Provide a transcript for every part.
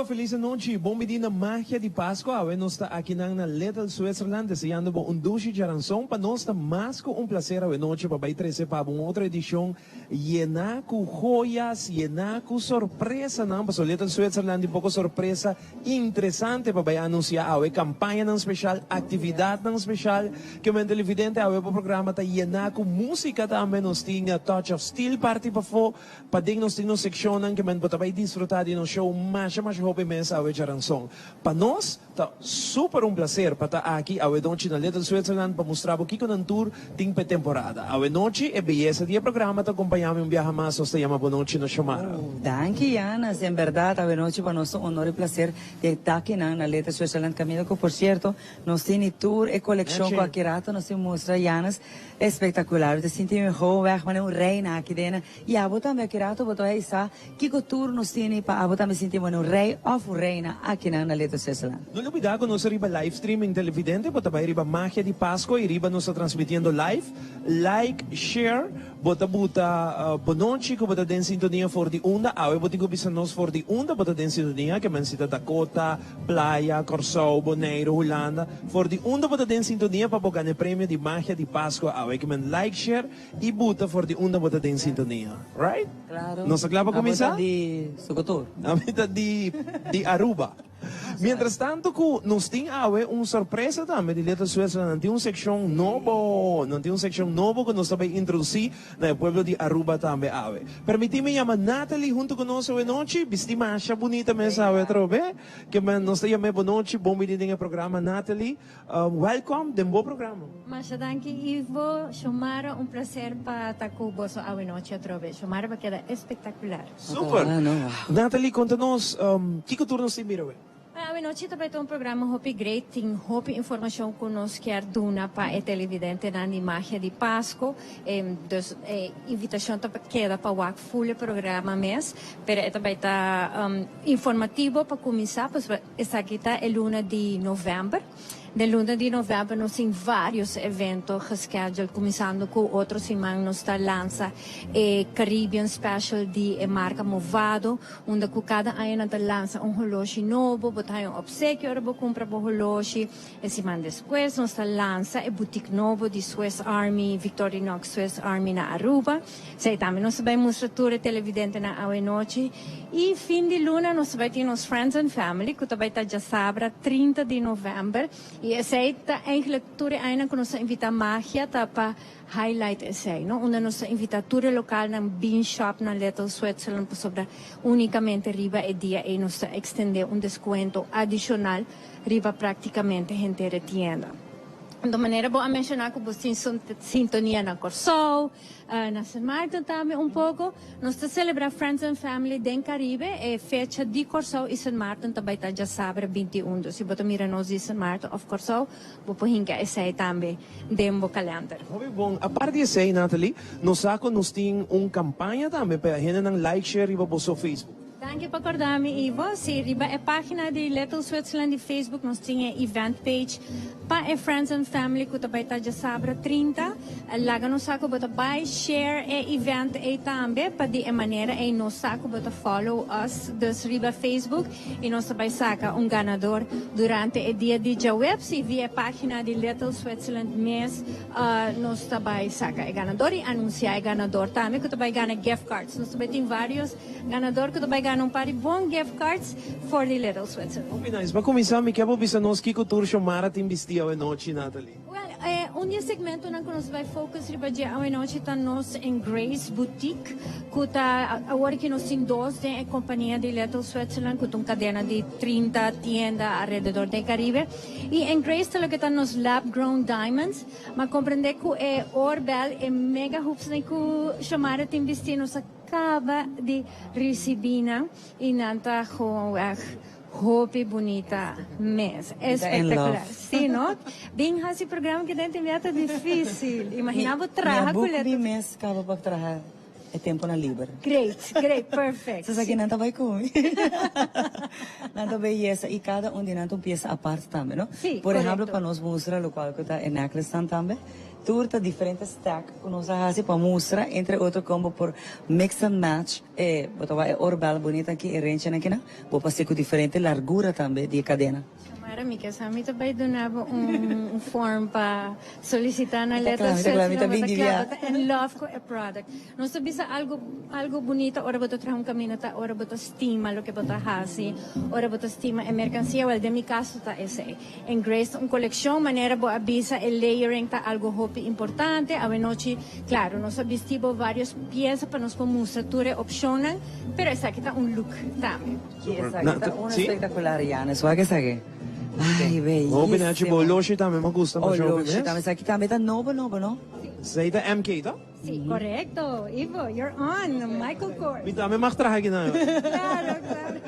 Aruba, feliz anochi. Bon bini na Magia di Pasco. Awe nos ta akinan na Little Switzerland deseando bo un dushi djaranson. Pa nos ta mas cu un placer awe nochi pa bay trece pa bo un otro edicion yena cu joyas, yena cu sorpresanan. Pasobra Little Switzerland tin poco sorpresa interesante pa bay anuncia awe. Campañanan special, actividadnan special. Ke men televidente awe bo programa ta yena cu musica tambe. Nos tin Touch of Steel parti pafo. Paden nos tin nos seccionnan ke men bo ta bay disfruta di nos show masha masha hopi mes awe djaranson. Pa nos ta super un placer pa ta aki awe nochi na Little Switzerland pa mustra bo kiko nan tur tin p'e temporada. Awe nochi e beyesa di e programa ta acompaña mi un biaha mas nos ta yama bo nochi na Xiomara. Oh, danki Janas, en berdad awe nochi pa nos ta un honor y placer di ta akinan na Little Switzerland caminda cu por cierto nos tini tur e coleccion cu aki rato nos tin mustra Janas. Espectacular, mi ta sinti mi gewoon weg manera un reina aki dena. Y abo tambe aki rato bo ta bay sa kico tur nos tini pa abo tambe sinti manera un rey of un reina akinan na Little Switzerland. No lubida cu nos ta riba live streaming televidente, bo ta bay riba Magia di Pascua y riba nos ta transmitiendo live. Like, share, bo ta buta bo nochi cu bo ta den sintonia for di unda, awe bo tin cu bisa nos for di unda bo ta den sintonia, ke men si ta Dakota, Playa, Kòrsou, Boneiru, Hulanda, for di unda bo ta den sintonia pa bo gana e premio di Magia di Pascua awe ke men like, share y buta for di unda bo ta den sintonia. Right? Claro. Nos ta kla pa Abo kuminsá? ta di Sokotor. Ami ta di di Aruba. Mientras tanto ku nos tin awe un sorpresa tambe di Little Switzerland, nan tin un sekshon nobo, nan tin un sekshon nobo ku nos ta bay introdusí na e pueblo di Aruba tambe awe. Permití mi yama Natalie hunto ku nos awe nochi, bisti masha bunita mes awe atrobe. Ke men nos ta yam'é bonochi, bon bini den e programa Natalie. Welkom den bo programa. Masha danki Ivo, Xiomara un placer pa ta ku boso awe nochi atrobe. Xiomara bo keda espectacular. Super! Natalie konta nos kiko tur nos tin mira awe? Awe nochi ta bai ta un programa hopi great, tin hopi informacion cu nos kier duna pa e televidentenan di Magia di Pasco. Dus e invitacion ta keda pa wak full e programa mes, pero e ta bai ta informativo pa cuminsa pasobra esaki ta e luna di november. Den luna di november nos tin varios evento gescheduled cuminsando cu otro siman nos ta lansa e Caribbean Special di e marca Movado. Unda ku kada aña nan ta lansa un holoshi nobo, bo ta haña un opsekio ora bo kumpra bo holoshi. E siman despues nos ta lansa e butik nobo di Swiss Army, Victorinox Swiss Army na Aruba. Esei tambe nos ta bai mustra tur e televidentenan awenochi. I fin di luna nos ta bai tin nos Friends and Family ku ta bai ta djasabra 30 di novèmber. I esei ta eigentlik tur e añanan ku nos ta invitá Magia ta pa Highlight esei, no? Unda nos ta invita tur e localnan bin shop na Little Switzerland pasobra unicamente riba e dia ei nos ta extende un descuento adicional riba practicamente henter e tienda. Anto manera bo a menciona cu bo tin sintonia na Corsou, na Sint Maarten tambe un poco, nos ta celebra Friends and Family den Caribe, e fecha di Corsou y Sint Maarten ta bay ta djasabra 21, dus si bo ta mira nos di Sint Maarten of Corsou, Bo por hinka esei tambe den bo kalender. Hopi bon. Apart di esei, Nathalie, nos sa ku nos tin un kampaña tambe pa e hendenan like share riba boso Facebook. Danki pa korda mi, Ivo. Si, riba e pagina di Little Switzerland di Facebook nos tin e event page pa e friends and family ku ta bai ta djasabra 30. Laga nos sa ku bo ta bai share e event ei tambe pa di e manera ei nos sa ku bo ta follow us dus riba Facebook. I nos ta bai saka un ganador durante e dia di djaweps i via e pagina di Little Switzerland mes nos ta bai saka e ganador i anunsia e ganador tambe ku ta bai gana gift cards. Nos ta bai tin varios ganador ku ta bai gana un par di bon gift cards for di Little Switzerland. Hopi nice. Pa kuminsá mi ke bo bisa nos kiko tur Xiomara tin bisti awenochi, Natalie? Well, e un di e segmentonan ku nos bai focus riba dje awenochi ta nos Engrace Boutique, ku ta awor ki nos tin dos den e kompania di Little Switzerland, ku ta un kadena di 30 tienda alrededor den Caribe. I Engrace ta loke ta nos lab grown diamonds. Ma komprende ku e oorbel, e mega hoopsnan ku Xiomara tin bisti nos a kaba di risibí nan i nan ta gewoonweg Hopi bunita mes. Espectacular. Si no? Bin haci programa ki den tin bia ta dificil. Imagina bo traha cu Mi a boek mi mes caba pa traha. e temponan liber. Great, great, perfect. Sa esaki nan ta bai cu mi. Nan ta beyesa y cada un di nan ta un pieza apart tambe, no? Sí, Por ehemplo, correcto. pa nos mustra locual cu ta e necklacenan tambe. Tur ta diferente stack cu nos a haci pa mustra, entre otro con bo por mix and match e, bo ta wak e oorbel bunita aki, e renchinan akinan, bo por haci cu diferente largura tambe di e cadena. Xiomara, mi ke sa mi ta bai duna bo un form pa solicita na Mi ta Little kla, mi ta kla, mi ta Switzerland, bin bo ta di kla, bia. bo ta in love cu e product. Nos ta bisa algo algo bunita ora bo ta traha un camino ta ora bo ta stima loke bo ta haci, ora bo ta stima e mercancia, wel den mi caso ta esey. En Grace ta un coleccion, manera bo a bisa e layering ta algo hopi importante, awenochi claro nos a bisti bo varios pieza pa nos por mustra tur e opcionnan, pero esaki ta un look tambe. Y esaki ta un espectacular Janes, wak esaki. Ay Hopi nachi bo bellissimo. oloshi tambe me gusta masha hopi Oloshi mes. tambe, esaki tambe ta nobo nobo no? Esey ta MK to? Sí, correcto. Ivo, you're on. Michael Kors. Mi tambe mag traha kinan. Claro, claro.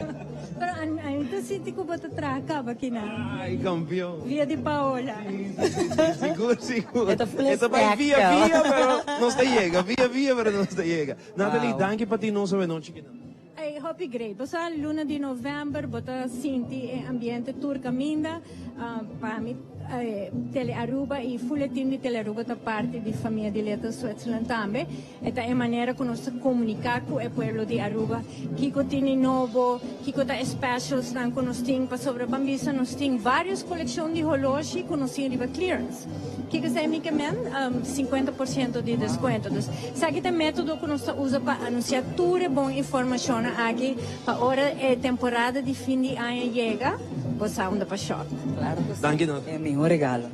Pero ami ta sinti cu bo ta traha caba kinan. Ay, campeon. Via di Paola. Sí, sí, sí, sigur, sigur. E ta full E ta bai stack, via, caba. via, pero nos ta yega. Via, via, pero nos ta yega. Natalie, Wow. danki pa tin nos awenochi kinan. Ey, hopi great. Bo sa luna di november bo ta sinti e ambiente tur caminda. Pa mi Tele Aruba y full e team di Tele Aruba ta parti di famia di Little Switzerland tambe. E ta e manera cu nos ta comunica cu e pueblo di Aruba kico tin di nobo, kico ta e specialsnan cu nos tin. Pasobra ban bisa nos tin varios coleccion di holoshi cu nos tin riba clearance. Kiko esei mi ke men? 50% di deskuento. Dus esaki ta e metodo ku nos ta usa pa anunsiá tur e bon informashonnan aki pa ora e temporada di fin di aña yega, bo sa unda pa shòp. Klaro ku si. Danki Nota. E mihó regalo.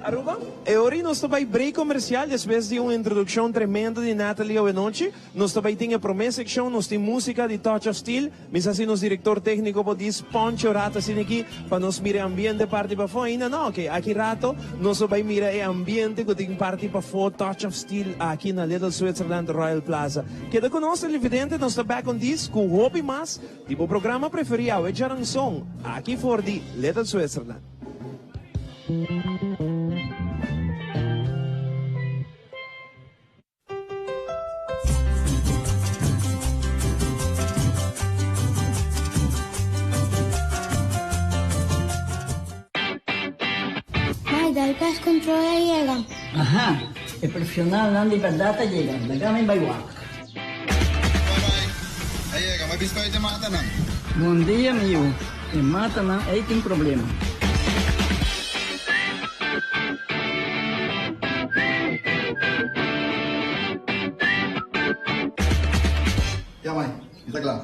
Aruba, e ora nos ta bai break komersial despues di un introdukshon tremendo di Natalie awenochi. Nos ta bai tin e promé sekshon, nos tin músika di Touch of Steel. Mi sa si nos director tecnico por dis Poncho rato asina aki pa nos mira e ambiente parti pafó ainda no ok aki rato nos lo bay mira e ambiente cu tin parti pafó Touch of Steel aki na Little Switzerland Royal Plaza keda cu nos televidente nos ta back un dis cu hopi mas di bo programa preferi awe djaranson aki for di Little Switzerland. Mai, dal pest control a yega. Aha, e profesionalnan di berdad a yega. Laga mi bai wak. Bye bye. A yega, mi a bisto ei te matanan. Bon dia, mi yu. E matanan ei tin problema. Ya mai, mi ta kla.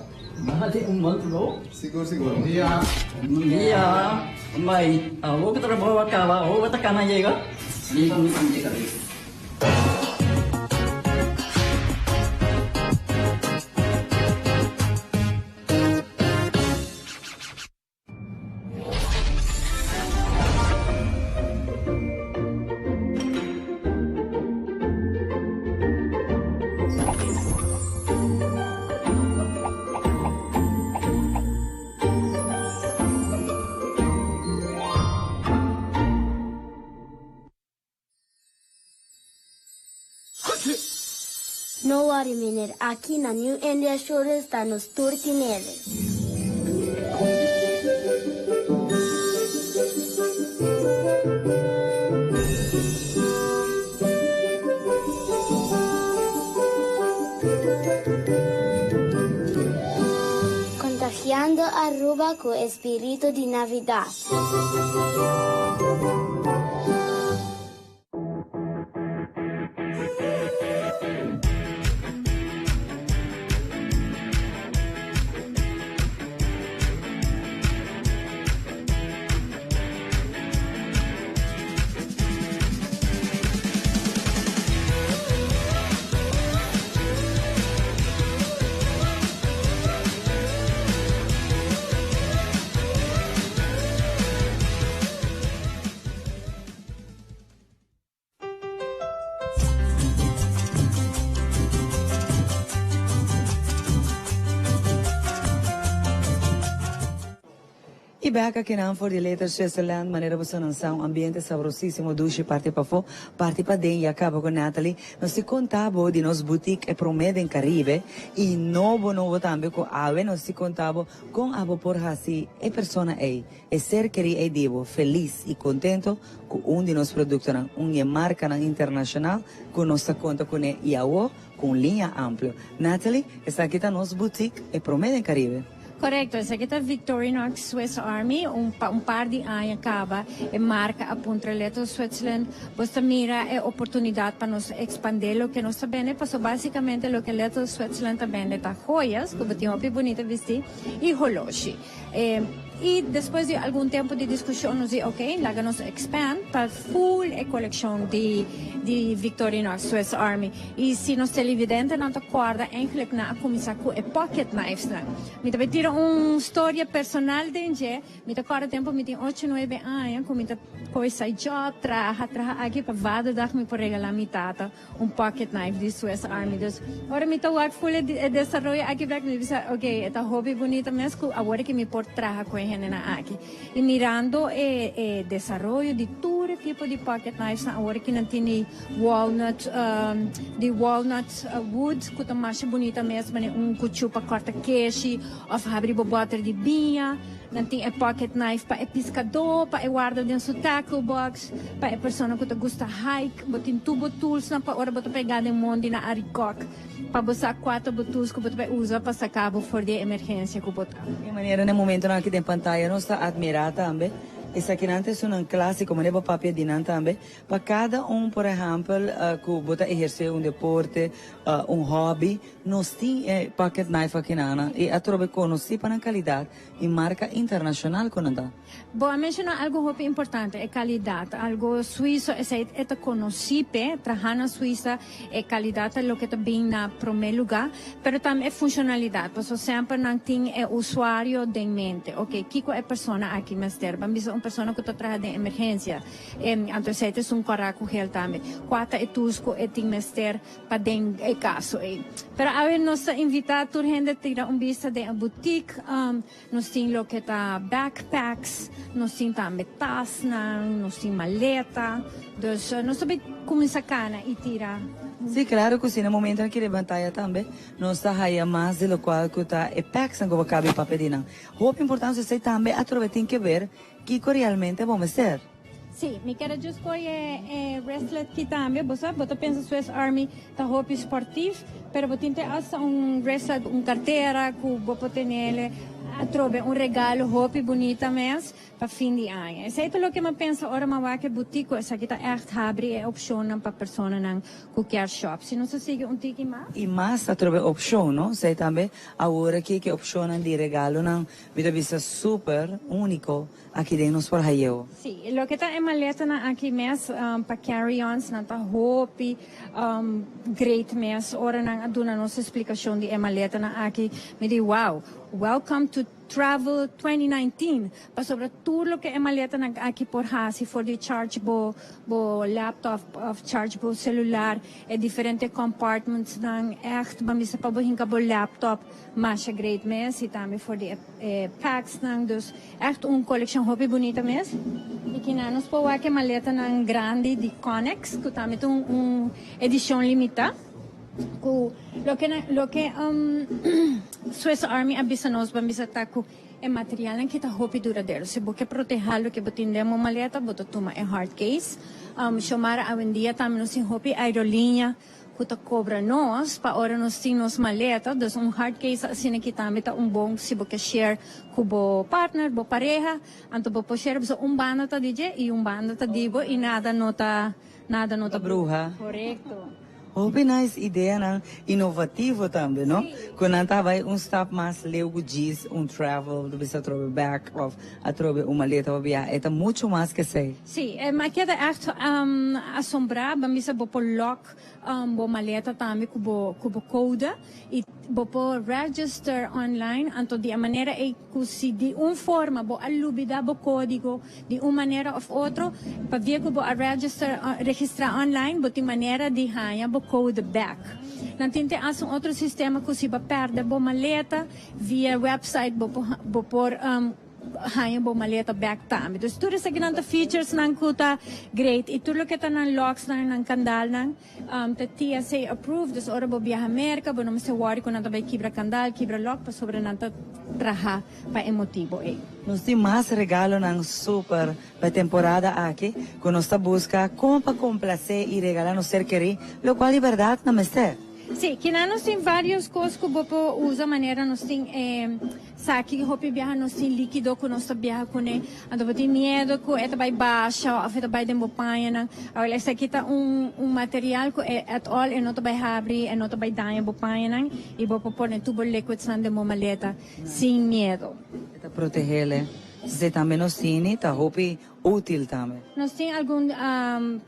Bo hasi un bon trabou. Sigur, sigur. Bon dia. Bon dia. Mai, awor ku trabou a kaba, awor bo ta kana yega? Mi ku mi ta yega bes. No worry meneer, aki na New India Assurance ta nos tur tinele. Contagiando Aruba cu e spirito di Navidad. bek akinan for di Little Switzerland, manera boso nan sa, un ambiente sabrosísimo, dushi parti pafó, parti paden, ya caba cu Natalie. Nos tin conta bo di nos boutique e prome den Caribe y nobo nobo tambe cu awe nos tin conta bo con abo por haci e persona ey, e ser keri ey di bo, feliz y contento cu un di nos productonan, un di e marcanan internacional cu nos ta conta cune y awo cu un liña amplio. Natalie, esaki ta nos boutique e prome den Caribe. Korekto, esaki ta Victorinox Swiss Army, un pa un par di aña kaba e marka a puntra Little Switzerland, bos ta mira e oportunidat pa nos ekspandé loke nos ta bende, paso basikamente loke Little Switzerland ta bende ta joyas, ku bo tin hopi bunita bistí, i holoshi. I despues di algun tempu di diskushon nos di ok, laga nos expand pa full e kolekshon di di Victorinox Swiss Army. I si nos televidentenan ta kòrda eigenlijk nan a kuminsá ku e pocket knifesnan. Mi ta bai tira un storia personal den dje. Mi ta kòrda tempu mi tin ocho nuebe aña ku mi ta kohe side job, traha, traha aki pa vaderdag mi por regalá mi tata un pocket knife di Swiss Army. Dus ora mi ta wak full e desaroyo aki bek mi bisa ok e ta hopi bunita mes ku awor ki mi por traha ku e hendenan aki. I mirando e e desaroyo di tur e tipo di pocket knifesnan awor ki nan tin di walnut di walnut wood ku ta masha bunita mes manera un kuchu pa kòrta keshi òf habri bo bòter di biña. Nan tin e pocket knife pa e piskadó, pa e warda den su tackle box, pa e persona ku ta gusta hike. Bo tin tur bo toolsnan pa ora bo ta pega den mondi na Arikok, pa bo sa kua ta bo tools ku bo ta bai usa pa saka bo for di e emergensia ku bo ta. E manera na e momentonan aki den pantaya nos ta admirá tambe. Esakinan ta esunnan klásiko, manera bo papia di nan tambe. Pa kada un, por ehèmpel, ku bo ta ehersé un deporte, un hòbi, Nos tin e pocket knife aki nan y atrobe conoci pa nan calidad y marca internacional cu nan ta. Bo a menciona algo hopi importante, e calidad. Algo suizo, esey e ta conoci p'e, traha na Suiza, e calidad ta loke ta bin na prome luga, pero tambe e funcionalidad, pasobra semper nan tin e usuario den mente. Ok, kico e persona aki mester? Ban bisa un persona cu ta traha den emergencia, anto esey ta esun cora cu gel tambe. Cua ta e tools cu e tin mester? Pa den e caso ei. Pero awe nos ta invita tur hende tira un bista den e boutique. Nos tin loke ta backpacks, nos tin tambe tasnan, nos tin maleta. Dus nos ta bay cuminsa cana y tira. Sí, claro cu si. Na momentonan ki riba pantaya tambe nos ta haya mas di locual cu ta e packsnan cu bo cabe papia di nan. Hopi importante esey tambe atrobe tin ke ber kico realmente bo mester. Sí, mi kier a just koe e wristlet ki tambe. Bo sa, bo ta pensa Swiss Army ta hopi sportief, pero bo tin te hasta un wristlet, un cartera cu bo por tenele atrobe un regalo hopi bunita mes pa fin di aña. Esey ta loke mi a pensa ora mi a wak e boutique cu esaki ta echt habri e opcionnan pa personanan cu kier shop. Si nos a sigui un tiki mas. Y mas atrobe opcion, no? Esey tambe awor aki cu e opcionnan di regalonan mi ta bisa super unico. Aki den nos por hayeo. Sí, loke ta e maletanan aki mes pa carry-ons nan ta hopi great mes. Ora nan a duna nos e splicacion di e maletanan aki, mi di wow, welcome to travel 2019. Pasobra tur loke e maletanan aki por haci for di charge bo bo laptop of charge bo celular, e diferente compartmentsnan echt ban bisa pa bo hinca bo laptop masha great mes y tambe for di e packsnan. Dus Echt un coleccion hopi bunita mes. Y kina nos por wak e maletanan grandi di Connex cu tambe ta un edicion limita. Cu loke nan loke Swiss Army a bisa nos ban bisa ta cu e materialnan ki ta hopi duradero. Si bo ke proteha loke bo tin den bo maleta bo ta tuma e hard case. Xiomara awendia tambe nos tin hopi aerolinea. Ku ta kobra nos pa ora nos tin nos maleta, dus un hard case asina ki tambe ta un bon si bo ke share ku bo partner, bo pareha, anto bo por share pasobra un banda ta di dje i un banda ta di bo i nada no ta nada no ta bruha. Korekto. Hopi nice ideanan inovativo tambe no, ku nan ta bai un stap mas leu ku djis un travel ta bisa atrobe bag of atrobe un maleta pa biaha, e ta mucho mas ke esei. Sí, mi a keda ègt asombrá. Bo a bisa bo por lòk bo maleta tambe ku bo ku bo kode i bo por register online. Anto di e manera ei ku si di un forma bo a lubidá bo kódigo di un manera òf otro, pabia ku bo a register registrá online bo tin manera di haña bo kode bèk. Nan tin te hasta un otro sistema ku si bo a pèrdè bo maleta via wèpsait bo por bo por. haña bo maleta bek tambe. Dus tur esakinan ta featuresnan ku ta great i tur loke ta nan locksnan, nan kandalnan ta TSA approved, dus ora bo biaha Merka bo no mester worry ku nan ta bai kibra kandal, kibra lock pasobra nan ta traha pa e motibo ei. Nos tin mas regalonan super pa e temporada aki ku nos ta buska kon pa komplasé i regalá nos ser kerí lokual di bèrdat nan mester. Sí, kinan nos tin varios kos ku bo por usa manera nos tin e saki hopi biaha nos tin likido ku nos ta biaha kuné anto bo tin miedo ku e ta bai basha òf e ta bai den bo pañanan. Awel esaki ta un un material ku e at all e no ta bai habri e no ta bai daña bo pañanan i bo por pone tur bo liquidsnan den bo maleta sin miedo. E ta protehele. Si tambe nos tini ta hopi Útil tambe. Nos tin algun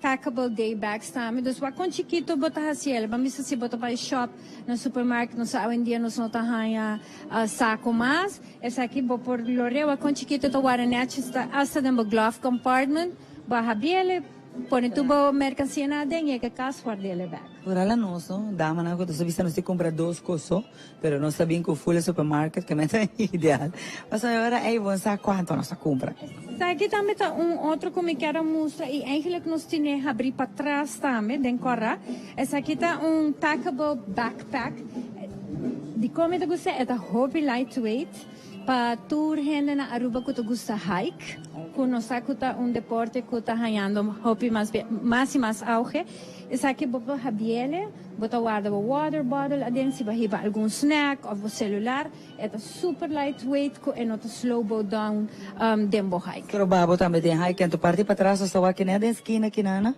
packable day bags tambe. Dus wak kon chikito bo ta hasi el. Ban bisa si bo ta bai shop na supermarket nos sa awendia nos no ta haña sako mas. Esaki bo por lorea wak kon chikito ta wara netjes ta hasta den bo glove compartment. Bo a habri el, pone tur bo merkansianan aden, yega kas warda el bek. Por ala nos no, damanan ku ta sa bisa nos tin kumpra dos kos so, pero nos ta bin ku full e supermarket ke mester ideal. Pasobra e ora ei bo no sa kuantu nos ta kumpra. Esaki tambe ta un otro ku mi kier a mustra i eigenlijk nos tine habri patras tambe den kòrá. Esaki ta un packable backpack. Dikon mi ta gusta? E ta hopi lightweight pa tur hende na Aruba ku ta gusta hike, ku nos sa ku ta un deporte ku ta hañando hopi mas mas i mas auge. Esaki bo por habiele, bo ta warda bo water bottle aden si bo a hiba algun snack of bo celular. E ta super lightweight ku e no ta slow bo down den bo hike. Pero babo tambe den hike anto parti patras nos ta wak kina den skina kinana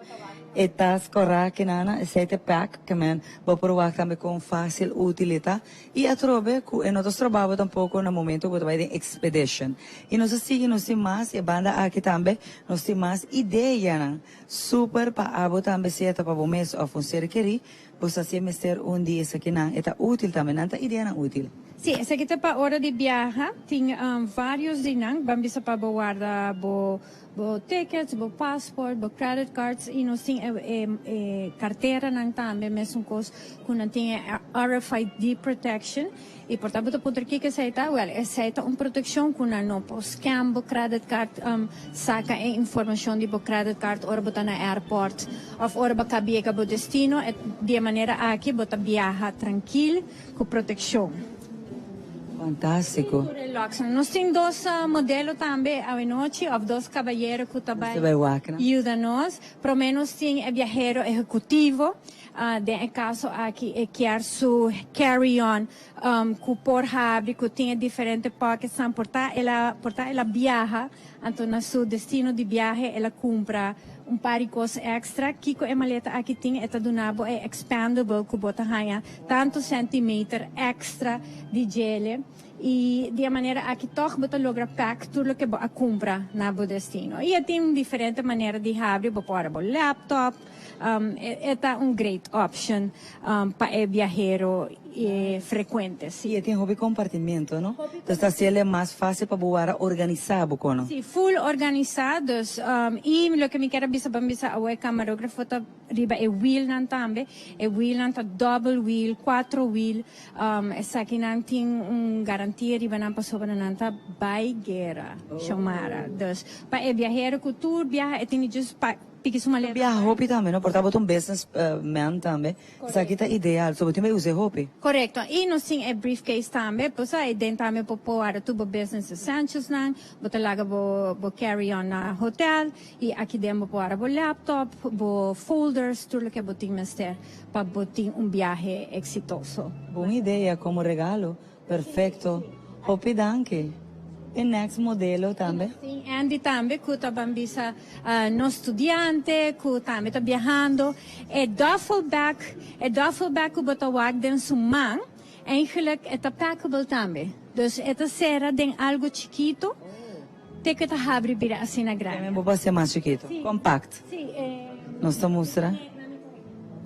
e tas kora kinana esei ta e pack ke men bo por wak tambe kon fasil util e ta i atrobe ku e no ta stroba bo tampoko na momento ku bo ta bai den expedition i nos a sigui nos tin mas e banda aki tambe nos tin mas ideanan super pa abo tambe sea ta pa bo mes of un ser keri Bo sa si e mester un di esakinan, e ta útil tambe. Nan ta ideanan útil. Sí, esaki ta pa ora di biaha. Tin vários di nan. Ban bisa pa bo warda bo bo tickets, bo passport, bo credit cards i nos tin e e e karteranan tambe mesun kos ku nan tin e RFID protection. I por ta bo ta puntra kiko esei ta? Wèl, esei ta un protekshon ku nan no por scam bo credit card, saka e informashon di bo credit card ora bo ta na airport òf ora bo ka biega bo destino. E di e manera aki bo ta biaha trankil ku protekshon. Fantástiko. Nos tin dos modelo tambe awenochi òf dos kabayero ku ta bai yuda nos. Promé nos tin e biahero ehekutivo. Den e kaso aki e kier su carry on ku por habri ku tin e diferente pocketsnan por ta el a por ta el a biaha anto na su destino di biahe el a kumpra un par di kos extra kiko e maleta aki tin e ta duna bo e expandable ku bo ta haña tantu centimeter extra di djele i di e manera aki tòg bo ta logra pack tur loke bo a kumpra na bo destino i e tin diferente manera di habri bo por ora bo laptop. E ta un great option pa e biahero frecuente, si. I e tin hopi compartimento, no? Dus ta haciel e mas facil pa bo wara organisa bo cono. Si, full organisa. Dus, i loke mi kier a bisa, ban bisa awo e camarografo ta riba e wielnan tambe. E wielnan ta double wiel, cuatro wiel. Esakinan tin un garantia riba nan pasobra nan ta bai guera, Xiomara. Dus, pa e biahero cu tur biaha e tin di just pa. Piki su maleta. Biaha hopi tambe no por ta bo ta un business man tambe esaki ta ideal so bo tin bay use hopi. Korekto i nos tin e briefcase tambe pues ai den tambe bo por wara tur bo business essentials nan bo ta laga bo bo carry on na hotel i aki den bo por wara bo laptop bo folders tur loke bo tin mester pa bo tin un biahe exitoso. Bon idea como regalo. Perfecto. Hopi danki. E next modelo tambe. Tin Andy tambe cu ta ban bisa nos studiante cu tambe ta biahando. E duffel bag, e duffel bag cu bo ta wak den su man, eigenlijk e ta packable tambe. Dus e ta cera den algo chikito te cu e ta habri bira asina grandi. Bo por hacié mas chikito. Compact. Si. Nos ta mustra.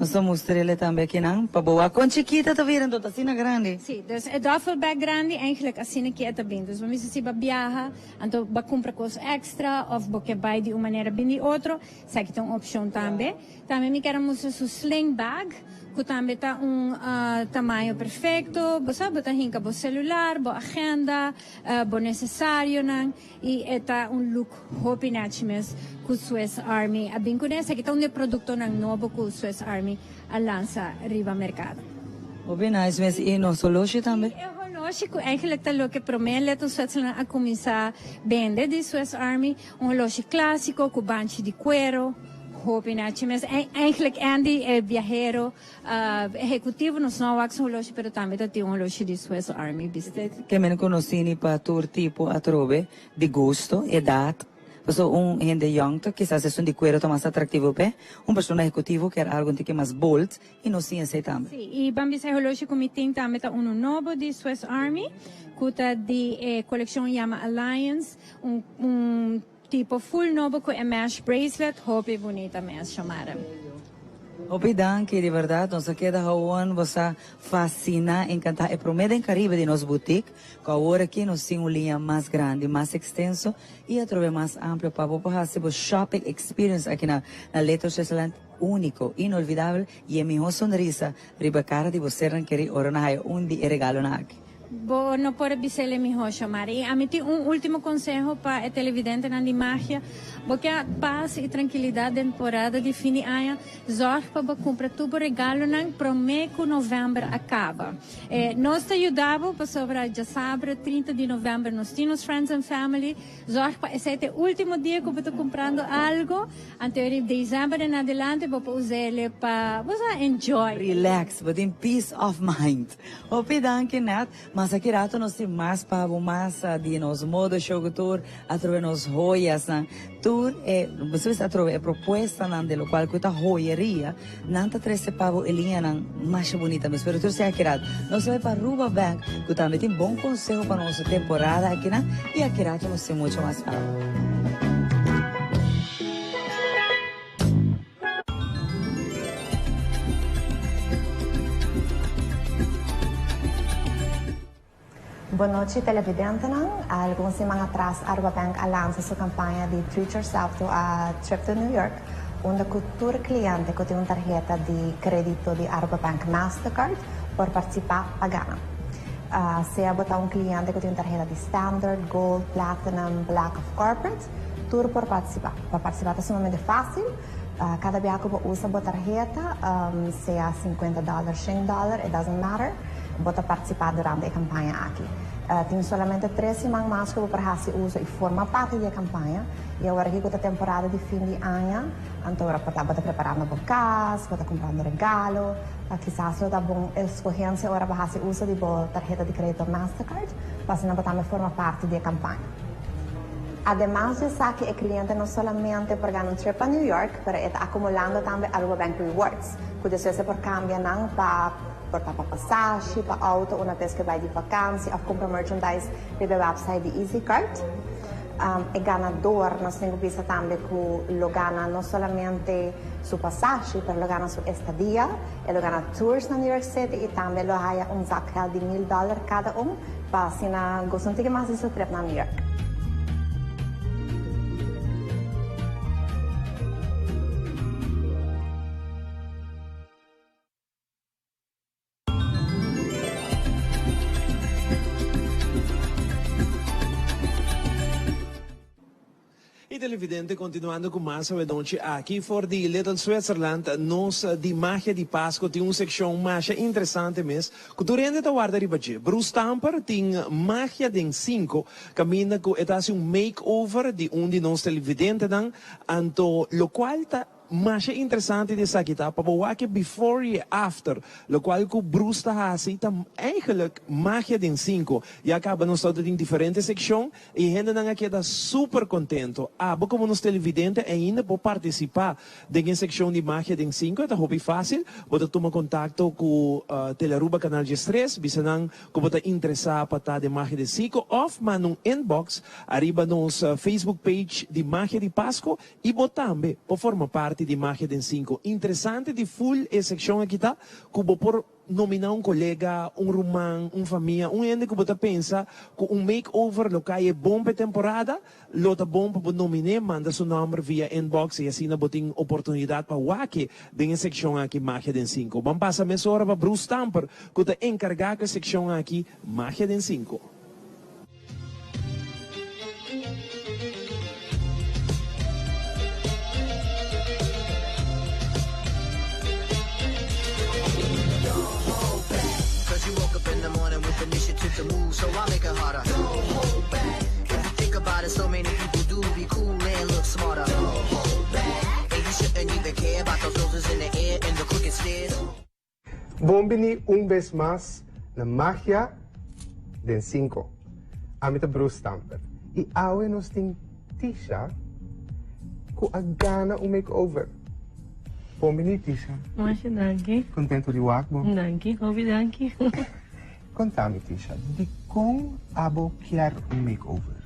Nos ta mustr'ele tambe akinan pa bo wak kon chikita ta bira anto ta asina grandi. Sí, dus e duffel bag grandi eigenlijk asina ki e ta bin. Dus bo mester si bo biaha anto bo kumpra kos extra of bo ke bai di un manera bin di otro, esaki ta un opshon tambe. Tambe mi kier a mustra su sling bag ku tambe ta un tamaño perfecto. Bo sa bo ta hinka bo celular, bo agenda, bo necesarionan. Y e ta un look hopi nechi mes cu Swiss Army a bin cune. Esaki ta un di e productonan nobo cu Swiss Army a lansa riba mercado. Hopi nice mes. Y nos holoshi tambe? Y e holoshi cu eigenlijk ta loke prome Little Switzerland a cuminsa bende di Swiss Army. Un holoshi clasico cu banchi di cuero. Hopi nechi mes. Eigenlijk Andy e viahero Ehecutivo nos no a wak su holoshi pero tambe ta tin un holoshi di Swiss Army bisti. Ke men konosí ni pa tur tipo atrobe di gusto, edat. Pasobra un hende yong ta kisas esun di kuero ta mas atraktivo p'e, un persona ehekutivo kier algu un tiki mas bold i nos tin esei tambe. Sí, i ban bisa e holoshi ku mi tin tambe ta unu nobo di Swiss Army ku ta di e kolekshon yama Alliance, un un. Tipo full nobo cu e mesh bracelet hopi bunita mes Shomara. Hopi danki di berdad nos a keda gewoon bo sa fascina encanta e prome den Caribe di nos boutique cu awor aki nos tin un liña mas grandi mas extenso y atrobe mas amplio pa bo por haci bo shopping experience aki na na Little Switzerland unico inolvidabel y e miho sonrisa riba cara di bo sernan keri ora nan haya un di e regalonan aki. Bo no por bis'el e mihó, Shomar. I ami tin un último konseho pa e televidentenan di Magia. Bo ke pas i trankilidat den temporada di fin di aña? Zòrg pa bo kumpra tur bo regalonan promé ku novèmber a kaba. Nos ta yuda bo pasobra djasabra 30 di novèmber nos tin nos Friends and Family. Zòrg pa esei ta e último dia ku bo ta kumprando algu. Anto di december en adelante bo por us'el pa bo sa enjoy. Relax, bo tin peace of mind. Hopi danki Nat, mas aki rato nos tin mas pa bo mas di nos moda show ku tur atrobe nos joyasnan tur e bo sabes atrobe e propuestanan de locual ku ta joyeria nan ta trece pa bo e liñanan masha bunita mes pero tur si aki rato nos ta bai pa Aruba Bank ku tambe tin bon conseho pa nos temporada akinan y aki rato nos tin mucho mas pa bo. Bon nochi televidentenan. Algun siman atras Aruba Bank a lansa su campaña di Treat Yourself to a Trip to New York unda cu tur cliente cu tin un tarheta di credito di Aruba Bank Mastercard por participa pa gana. Sea bo ta un cliente cu tin un tarheta di Standard, Gold, Platinum, Black of Corporate, Tur por partisipá. Pa partisipá ta sumamente fásil. Kada bia ku bo usa bo tarheta, sea sinkuenta dòler, shen dòler, it doesn't matter, bo ta partisipá durante e kampaña aki. Tin solamente tres siman mas ku bo por hasi uso i forma parti di e kampaña. I awor aki ku ta temporada di fin di aña, anto ora por ta bo ta preparando bo kas, bo ta kumprando regalo, kisas lo ta bon eskohensia ora bo hasi uso di bo tarheta di kredito Mastercard, pa asina bo tambe forma parti di e kampaña. Ademas di esaki e cliente no solamente por gana un trip pa New York, pero e ta acumulando tambe Aruba Bank Rewards, cu despues e por cambia nan pa por ta pa pasashi, pa auto una bes cu e bay di vakantie of cumpra merchandise riba e website di EasyCard. E ganador nos tin cu bisa tambe cu lo gana no solamente su pasashi, pero lo gana su estadia, e lo gana tours na New York City y tambe lo haya un zakgeld di mil dollar cada un. Pa asina gosa un tiki mas di su trip na New York. Y televidente continuando cu mas awenochi aki for di Little Switzerland nos di Magia di Pasco tin un seccion masha interesante mes cu tur hende ta warda riba dje. Bruce Stamper tin Magia den Cinco caminda cu e ta haci un make over di un di nos televidentenan anto locual ta Masha interesante di esaki ta pa bo wak e before y e after, locual cu Bruce ta haci ta eigenlijk magia den cinco. Ya caba nos ta tin diferente seccion y hendenan a keda super contento. Abo como nos televidente ainda por participa den e seccion di magia den cinco, e ta hopi facil, bo ta tuma contacto cu Telearuba Canal 13, bisa nan cu bo ta interesa pa ta den Magia den Cinco of manda un inbox ariba nos Facebook page di Magia di Pasco y bo tambe por forma parti. parti di Magia den Cinco. Interesante di full e seccion aki ta cu bo por Nominá un kolega, un ruman, un famia, un hende ku bo ta pensa ku un make-over lo kai e bon pa e temporada, lo ta bon pa bo nomin'é, manda su nòmber via inbox i asina bo tin oportunidat pa wak e den e sekshon aki Magia den Sinku. Ban pasa mesora pa Bruce Stamper ku ta enkargá ku e sekshon aki Magia den Sinku. Bon bini un bes mas na Magia den Cinco. Ami ta Bruce Stamper y awe nos tin Tisha cu a gana un makeover. Bon bini Tisha. Masha danki. Contento di wak bo. Danki, hopi danki. Contami Tisha, dicon abo kier un makeover?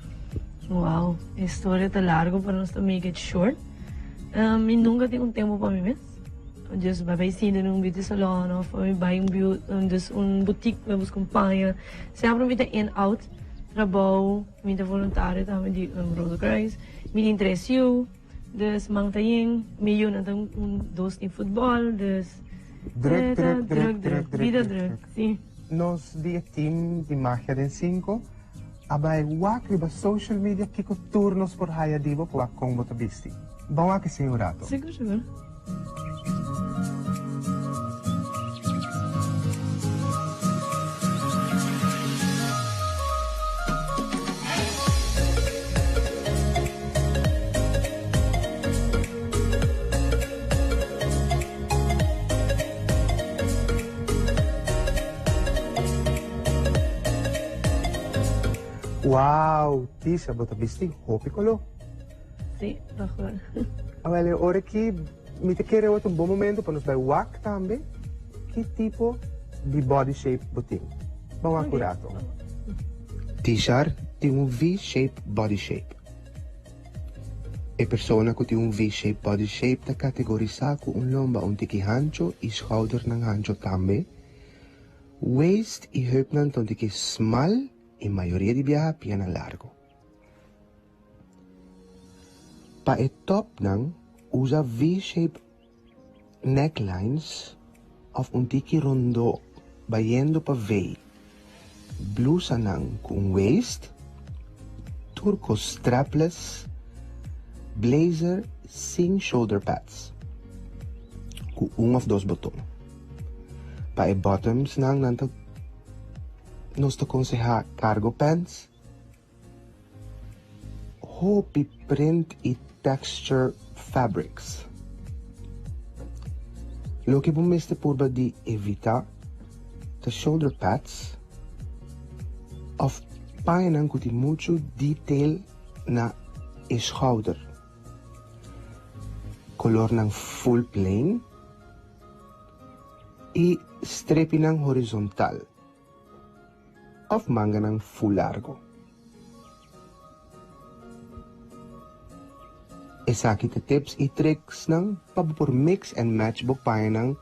Wow, e storia ta largo pero nos ta make it short. Mi nunca tin un tempo pa mi mes. Just bai bai sinta den un beauty salon of mi bai un beau dus un boutique mi busca un paña. Semper mi ta in out trabou, mi ta voluntario tambe di Rode Kruis. Mi tin tres yu, dus man ta yen. Mi yunan ta un dos tin futbol, dus Druk, druk, druk, druk, druk, Bida druk, si. Nos di e team di Magia den Cinco a bai wak riba social media kiko tur nos por haya di bo pa wak kon bo ta bisti. Ban wak esei un rato. Sigur, sigur. Wow, Tisha, bo ta bisti hopi color. Sí, toch wel. Awel, e ora aki mi ta kere ota un bon momento pa nos bai wak tambe ki tipo di body shape bo tin. Ban wak un rato. Tishar tin un V-shape body shape. E persona ku tin un V-shape body shape ta kategorisá ku un lomba un tiki hancho i skoudernan hancho tambe. Waist i heupnan ta un tiki smal i mayoria di biaha pianan largu. Pa e topnan usa V-shape necklines of un tiki rondó bayendo pa V. Blusanan ku un waist, turko strapless, blazer sin shoulder pads, ku un of dos boton. Pa e bottomsnan nan ta nos ta konsehá cargo pants. Hopi print i texture fabrics. Loke bo mester purba di evita ta shoulder pads of pañanan ku tin muchu detail na e schouder. Kolornan full plain i strepinan horizontal. Of manganan full largo. Esaki ta tips y tricksnan pa bo por mix and match bo pañanan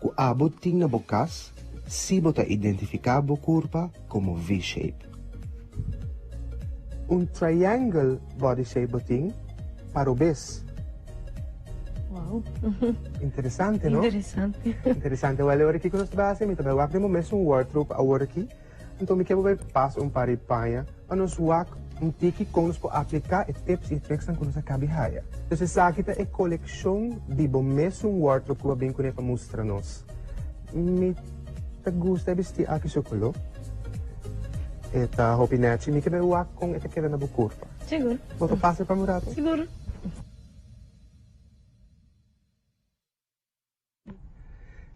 cu abo tin na bo cas si bo ta identifica bo curpa como V-shape. Un triangle body shape bo tin pa robes. Wow. Interesante, no? Interesante. Interesante. Wel, ora kiko nos ta bai hasi, mi ta bai wak den bo mesun wardrobe awor aki. Anto mi ke bo bai pasa un par di paña pa nos wak un tiki kon nos por apliká e tips i tricksnan ku nos a kabi haya. Dus esaki ta e kolekshon di bo mesun wardrobe ku bo a bin kuné pa mustra nos. Mi ta gusta e bistí aki su koló. E ta hopi nèchi. Mi ke bai wak kon e ta keda na bo kurpa. Sigur. Bo ta pasa pa mi un rato? Sigur.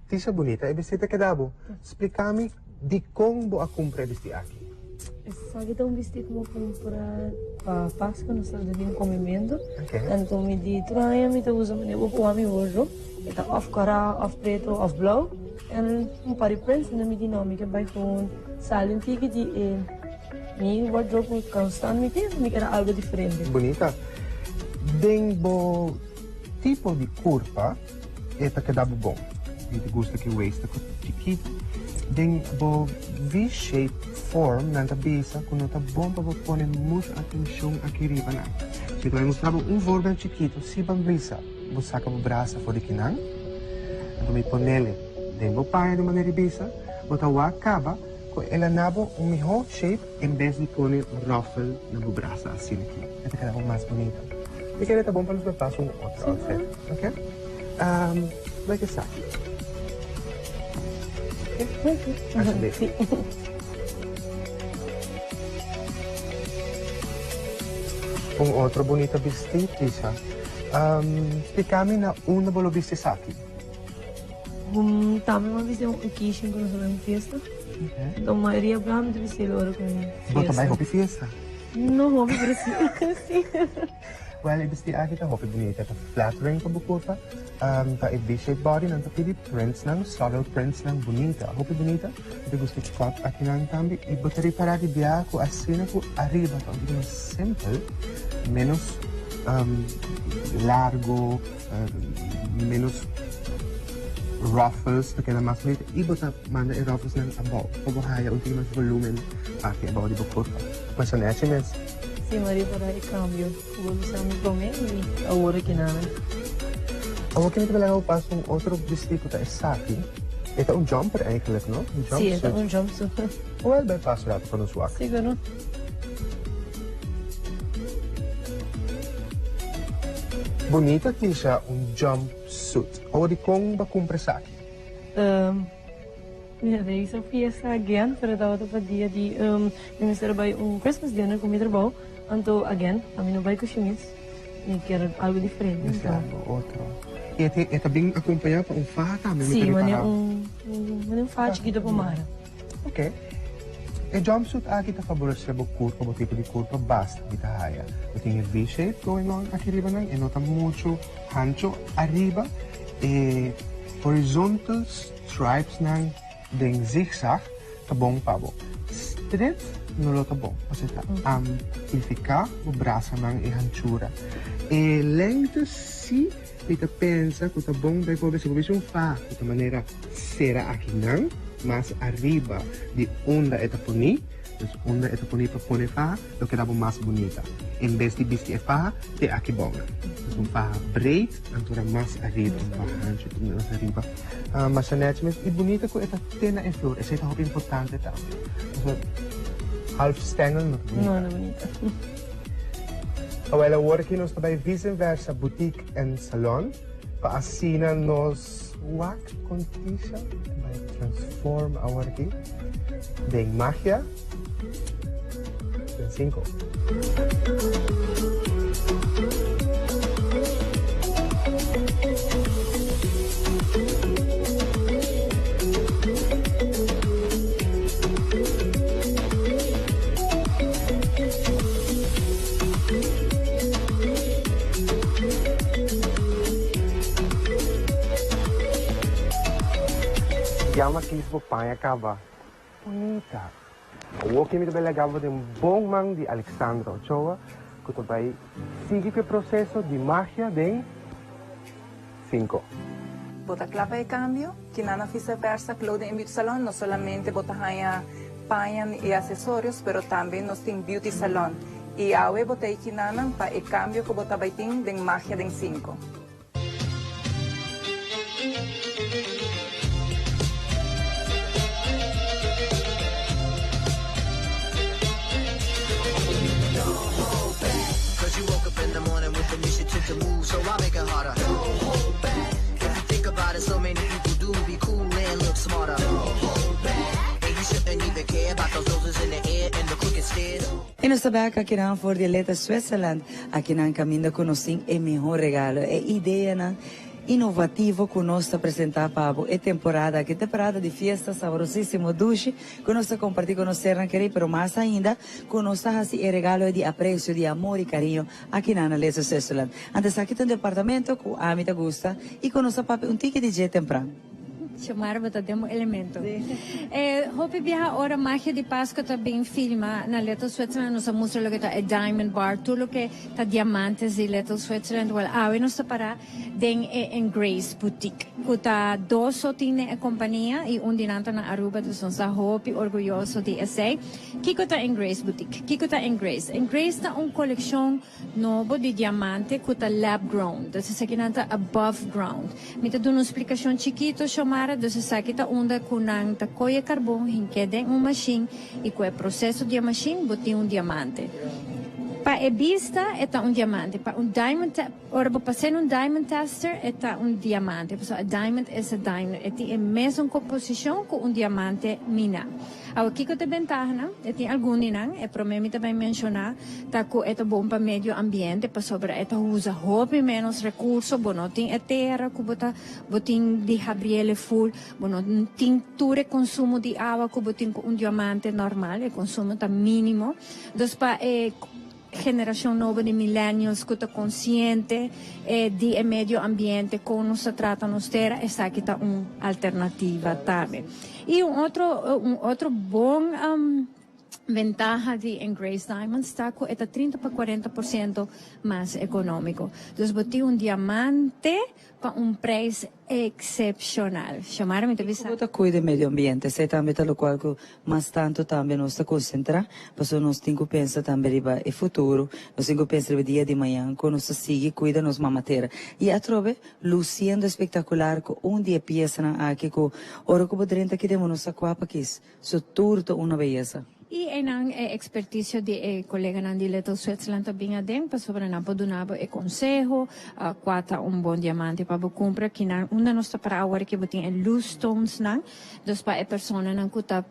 Tisha bunita, e bisti ta keda bo. Splika mi dikon bo a kumpra e bisti aki. Esaki ta un bisti ku bo kumpra pa Pasku, nos tabata tin komementu. Anto mi di tur aña mi ta usa manera bo por wak mi wardrobe, e ta òf kòrá, òf pretu, òf blou. En un par di prints, anto mi di no, mi ke bai ku sali un tiki di e mi wardrobe ku konstant mi tin, mi kere algu diferente. Bunita. Den bo. tipo di kurpa e ta keda bo bon. Mi ta gusta ku e waist ta chikitu. Den bo V-shape form nan ta bisa ku no ta bon pa bo pone muchu atenshon aki riba nan. Mi ta bai mustra bo un voorbeeld chikitu si ban bisa bo saka bo brasa for di kinan anto mi ponele den bo paña di un manera di bisa bo ta wak kaba ku el a na bo un miho shape en bes di pone un ruffle na bo brasa asina aki e ta keda bo mas bunita. Mi kere ta bon pa nos bai pasa un otro outfit ok bai ku esaki ok alsjeblieft. Un otro bunita bisti Tisha splika mi na unda bo lo bisti esaki. Tambe mi a bisti un occasion cu nos a bai un fiesta. Enton mayoria bra mi ta bisti el ora cu un fiesta. Bo ta bai hopi fiesta? No hopi pero si. Well e bisti aki ta hopi bunita e ta flattering pa bo curpa. Ta e V-shape body nan ta pidi prints nan, subtle prints nan bunita, hopi bunita. Mi ta gusta e cut akinan tambe y bo ta ripara di bia cu asina cu ariba ta un tiki mas simpel, menos largo, menos ruffles ta keda mas bunita y bo ta manda e ruffles nan abao pa bo haya un tiki mas volumen parti abao di bo curpa. Masha nechi mes. Sí, mi a ripara e cambio. Bo bisa mi prome y awor aki nada. Awor ki mi ta laga bo pasa un otro bisti cu ta esaki. E ta un jumper eigenlijk, no? Un jumpsuit. Si, e ta un jumpsuit. Wel bay pasa rato pa nos wak. Sigur. Bunita Tisha, un jumpsuit. Awor dicon bo a cumpra esaki? Mi a reisa fiesta again, pero tabata pa dia di mi mester a bai un Christmas dinner cu mi trabou, anto again ami no bai cu shimis, mi kier algo diferente. Mester algo otro. Y e ta bin acompaña pa un faha tambe mi ta ripara. Si, mane un faha chikito pa mara. Ok. E jumpsuit aki ta faborece bo curpa, bo tipo di curpa basta mi ta haya. Bo tin e V-shape going on aki riba nan, e no ta mucho hancho ariba, e horizontal. Stripes nan den zigzag ta bon pa bo. Stret no lo ta bon pasobra ta amplifica bo brasanan e hanchura. E lengte si mi ta pensa cu ta bon bijvoorbeeld si bo bisti un faha cu ta manera cera akinan mas ariba di unda e ta poni, dus unda e ta poni pa pone faha lo keda bo mas bunita en bes di bisti e faha te aki bou nan. Dus un faha breed anto mas ariba, un faha hancho mas ariba. Masha nechi mes y bunita cu e ta te na e flor, esey ta hopi importante tambe. Pasobra half stengel no ta bunita. No, no bunita. Awel awor aki nos ta bay Vice Versa Boutique and Salon pa asina nos wak con Tisha bay transform awor aki den magia den cinco. Yama kis bo paña kaba. Bunita. Awor ki mi ta bai laga bo den bon man di Alexandra Ochoa ku ta bai sigui ku e proseso di magia den Cinco. Bo ta kla pa e kambio? Kina na Visa Versa Clothing and Beauty Salon no solamente bo ta haña paña i asesorios pero tambe nos tin beauty salon. I awe bo ta e kinanan pa e kambio ku bo ta bai tin den Magia den Cinco. I nos ta bek akinan for di Leta Switzerland, akinan kaminda ku nos tin e mihó regalo, e ideanan inovativo ku nos ta presentá pa bo e temporada aki, temporada di fiesta sabrosísimo dushi ku nos ta kompartí ku nos sernan kerí, pero mas ainda ku nos ta hasi e regalo di apresio, di amor i kariño akinan na Leta Switzerland. Anto esaki ta un departamento ku ami ta gusta i ku nos ta papia un tiki di dje tempran. Xiomara bo ta den bo elemento. E hopi biaha ora Magia di Pasco ta bin filma na Little Switzerland nos a mustra loke ta e Diamond Bar, tur loke ta diamantes di Little Switzerland. Wel awe nos ta para den e Engrace Boutique cu ta dos so tin den e compania y un di nan ta na Aruba dus nos ta hopi orguyoso di esey. Kico ta Engrace Boutique? Kico ta Engrace? Engrace ta un coleccion Nobo di diamante cu ta lab grown, dus esakinan ta above ground. Mi ta duna un splicacion chikito, Xiomara, dus esaki ta unda cu nan ta coye carbon hink'é den un machine y cu e proceso di e machine bo tin un diamante. Pa e bista e ta un diamante, pa un diamond te, ora bo pas'é na un diamond tester e ta un diamante, pasobra a diamond is a diamond, e tin e mesun composicion cu un diamante mina. Awe kiko ta e bentahanan? E tin algun di nan. E prome mi ta bay menciona ta cu e ta bon pa medio ambiente pasobra e ta usa hopi menos recurso, bo no tin e tera cu bo ta bo tin di habriel e full, bo no tin tur e consumo di awa cu bo tin cu un diamante normal, e consumo ta minimo. Dus pa e Generacion nobo di millennials cu ta consciente di e medio ambiente, con nos ta trata nos tera, esaki ta un alternativa tambe. Y un otro un otro bon ventaha di Engrace Diamonds ta cu e ta 30 pa 40 por ciento mas economico. Dus bo tin un diamante Pa un prijs excepcional. Xiomara mi ta bisa. Bo ta cuida e medio ambiente, esey tambe ta locual cu mas tanto tambe nos ta concentra, pasobra nos tin cu pensa tambe riba e futuro, nos tin cu pensa riba e dia di mañan con nos ta sigui cuida nos mama tera. Y atrobe luciendo espectacular cu un di e piesanan aki cu ora cu bo drenta aki den bo no sa cua pa kis. Su tur ta una beyesa. I einan e ekspertisio di e koleganan di Little Switzerland ta bin aden pasobra nan por duna bo e konseho kua ta un bon diamante pa bo kumpra. Kinan unda nos ta para awor ke bo tin e loose stonesnan, dus pa e personanan ku ta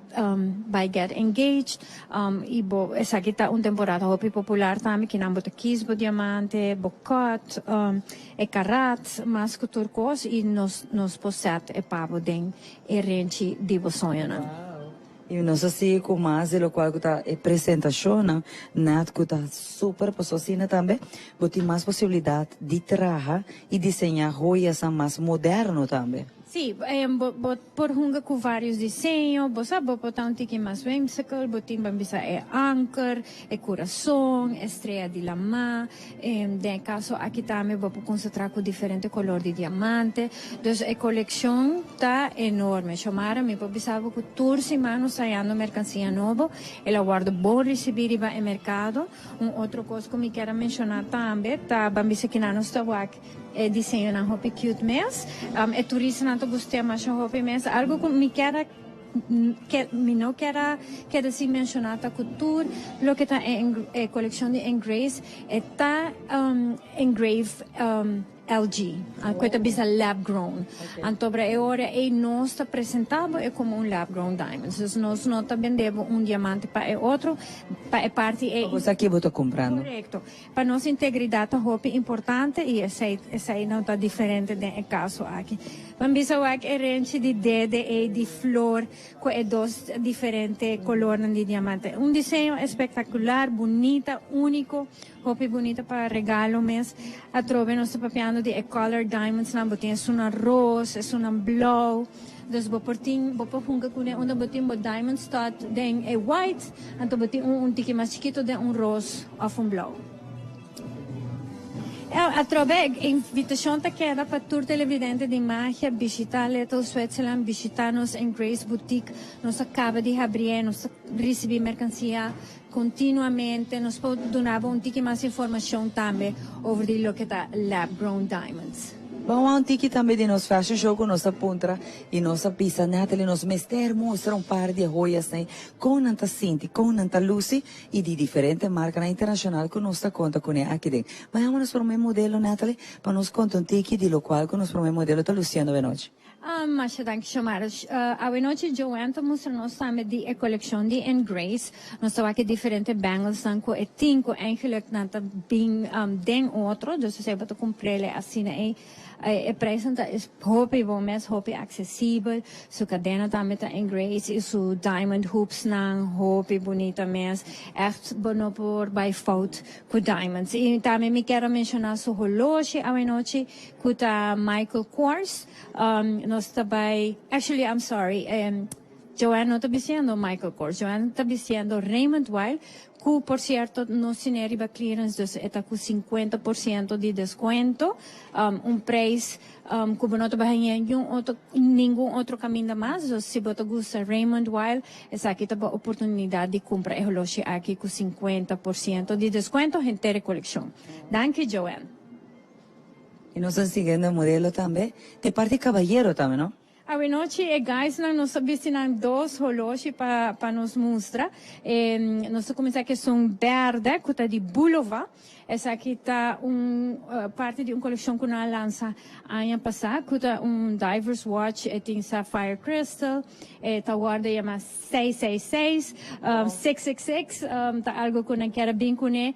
bai get engaged i bo esaki ta un temporada hopi popular tambe kinan bo ta kis bo diamante, bo cut e karat mas ku tur kos i nos nos por set e pa bo den E renchi di bo soñonan. I nos a sigui ku mas di lokual ku ta e presentashonnan nèt ku ta super paso asina tambe bo tin mas posibilidat di traha i diseñá hoyasnan mas moderno tambe. Sí, bo bo por hunga ku vários diseño, bo sa bo por ta un tiki mas whimsical, bo tin ban bisa e anker, e kurason, e strea di lamá. Den e kaso aki tambe bo por konsentrá ku diferente kolor di diamante. Dus e kolekshon ta enorme. Xiomara, mi por bisa bo ku tur siman nos ta hayando merkansia nobo. El a wòrdu bon risibí riba e merkado. Un otro kos ku mi kier a menshoná tambe ta ban bisa kinan nos ta wak e diseñonan hopi cute mes. E turistanan ta gust'é masha hopi mes. Algu ku mi kier a. Ke mi no kier a keda sin menshoná ta ku tur loke ta e kolekshon di Engrace e ta engrave LG, ku e ta bisa lab grown. Anto bra e ora ei nos ta presentá bo e komo un lab grown diamonds. Dus nos no ta bende bo un diamante pa e otro, pa e parti ei. Pa bo sa ke bo ta kumprando. Korekto. Pa nos integridat ta hopi importante i esei esei no ta diferente den e kaso aki. Ban bisa wak e renchi di dede ei di flor ku e dos diferente kolornan di diamante. Un diseño espektakular, bunita, úniko, hopi bunita pa regalo mes. Atrobe nos ta papiando di e color diamondsnan, bo tin esunnan ros, esunnan blou. Dus bo por tin, bo por hunga kuné unda bo tin bo diamond stud den e white, anto bo tin un un tiki mas chikito den un ros of un blou. Atrobe e invitashon ta keda pa tur televidente di Magia bishita Little Switzerland, bishita nos Engrace Boutique. Nos a kaba di habrié, nos ta risibí merkansia kontinuamente. Nos por duna bo un tiki mas informashon tambe over di loke ta lab grown diamonds. Ban wak un tiki tambe di nos fashion show ku nos a puntra i nos a bisa Natalie nos mester mustra un par di e hoyasnan kon nan ta sinti, kon nan ta lusi i di diferente markanan internashonal ku nos ta konta kuné aki den. Ban yama nos promé modelo Natalie pa nos konta un tiki di lokual ku nos promé modelo ta lusiendo awenochi. Masha danki Xiomara. Awenochi Joanne ta mustra nos tambe di e kolekshon di Engrace. Nos ta wak e diferente banglesnan ku e tin ku eigenlijk nan ta bin den otro. Dus esei bo ta kumprele asina ei. E prijsnan ta hopi bon mes, hopi aksesibel. Su kadena tambe ta Engrace i su diamond hoopsnan hopi bunita mes. Ègt bo no por bai fout ku diamonds. I tambe mi kier a menshoná su holoshi awenochi ku ta Michael Kors. Nos ta bai, actually I'm sorry, Joanne no ta bisiendo Michael Kors, Joanne ta bisiendo Raymond Weil, cu por cierto nos tine riba clearance dus e ta cu 50% di descuento, un prijs cu bo no ta bai haña niun otro, ningun otro caminda mas, dus si bo ta gusta Raymond Weil esaki ta bo oportunidad di cumpra e holoshi aki cu 50% di descuento henter e coleccion. Danki Joanne. Y nos ta siguiendo e modelo tambe, te parti cabayero tambe no? Awenochi e guysnan nos ta bisti nan dos holoshi pa pa nos mustra. E nos ta cuminsa cu esun berde cu ta di Bulova. Esaki ta un parti di un coleccion cu nan a lansa aña pasa cu ta un diver's watch. E tin sapphire crystal, e ta wordo yama 666, 666 ta algo cu nan kier a bin cune.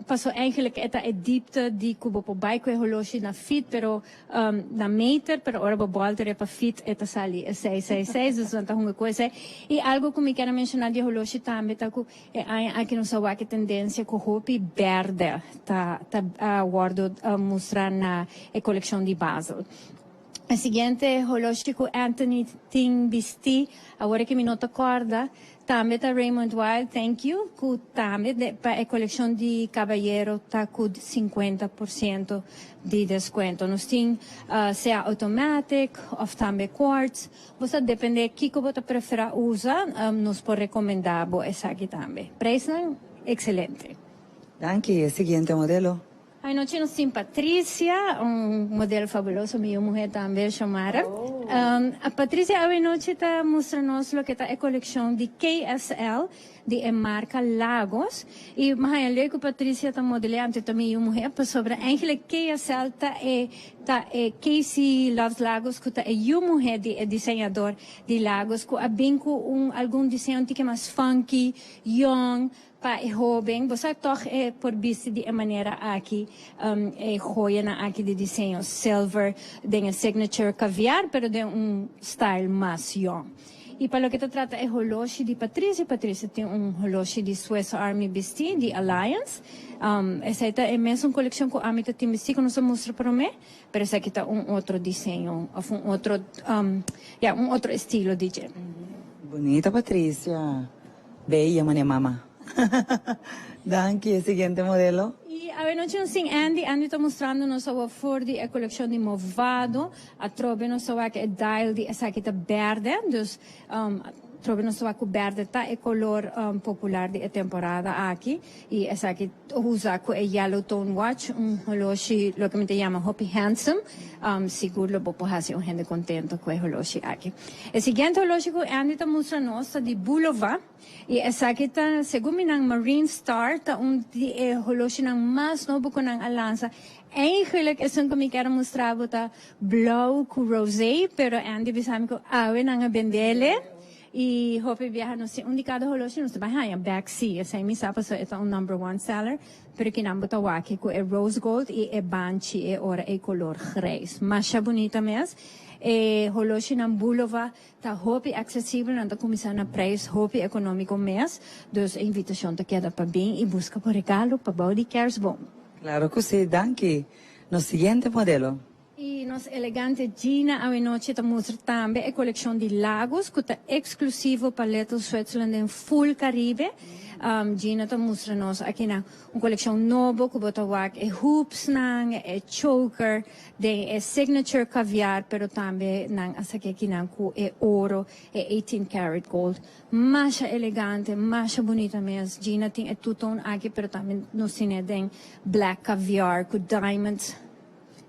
Paso eigenlijk e ta e diepte di cu bo por bay cu e holoshi na feet pero na meter pero ora bo bolter e pa feet e ta sali e seis seis seis dus nan ta hunga cu esey. Y algo cu mi kier a menciona di e holoshi tambe ta cu e aña aki nos a wak e tendencia cu hopi berde ta ta wordo mustra na e coleccion di Basel. E siguiente holoshi cu Anthony tin bisti awor ki mi no ta corda tambe ta Raymond Weil, thank you, cu tambe de pa e coleccion di cabayero ta cu 50% di descuento. Nos tin sea automatic of tambe quartz, bo sa depende kico bo ta prefera usa, nos por recomenda bo esaki tambe. Prijsnan excelente. Danki, e siguiente modelo. Anochi nos tin Patricia, un modelo fabuloso, mi yu muher tambe, Xiomara. Patricia awenochi ta mustra nos loke ta e coleccion di KSL di e marca Lagos. Y mi haña leuk cu Patricia ta modelea anto ta mi yu muher pasobra eigenlijk KSL ta e ta e Casey Loves Lagos cu ta e yu muher di e diseñador di Lagos cu a bin cu un algun diseño un tiki mas funky, young, Pa e hoben, bo sa tog e por bisti di e manera aki, e joyanan aki di diseño silver den e signature caviar, pero den un style mas yong. Y pa loke ta trata e holoshi di Patricia, Patricia tin un holoshi di Swiss Army bisti, di Alliance. Esei ta e mesun coleccion cu ami ta tin bisti cu nos a mustra prome, pero esaki ta un otro diseño of un otro, ya, un otro estilo di dje. Bunita Patricia. Bella mane mama. Danki e siguiente modelo. Y awenochi nos tin Andy. Andy ta mustrando nos awo for di e coleccion di Movado. Atrobe nos ta wak e dial di esaki ta berde. Dus atrobe nos ta wak cu berde ta e color popular di e temporada aki. Y esaki usa cu e yellow tone watch, un holoshi loke mi ta yama hopi handsome. Sigur lo bo por haci un hende contento cu e holoshi aki. E siguiente holoshi cu Andy ta mustra nos ta di Bulova y esaki ta segun mi nan Marine Star ta un di e holoshinan mas nobo cu nan a lansa. Eigenlijk esun cu mi kier a mustra bo ta blauw cu rosé pero Andy bisa mi cu awe nan a bendele. Y hopi biaha nos tin un di cada holoshi nos ta bay haña bek si, esey mi sa pasobra e ta un number one seller, pero kinan bo ta wak cu e rose gold y e banchi e ora e color grijs. Masha bunita mes. E holoshinan Bulova ta hopi accesibel, nan ta cuminsa na prijs hopi economico mes, dus e invitacion ta keda pa bin y busca bo regalo pa bou di kerstboom. Claro cu si, danki. Nos siguiente modelo. Y nos elegante Gina awenochi ta mustra tambe e coleccion di Lagos cu ta exclusivo pa Little Switzerland den full Caribe. Gina ta mustra nos akinan un coleccion nobo cu bo ta wak e hoopsnan, e choker den e signature caviar pero tambe nan a saki akinan cu e oro, e 18 karat gold. Masha elegante, masha bunita mes. Gina tin e two tone aki pero tambe nos tine den black caviar cu diamonds.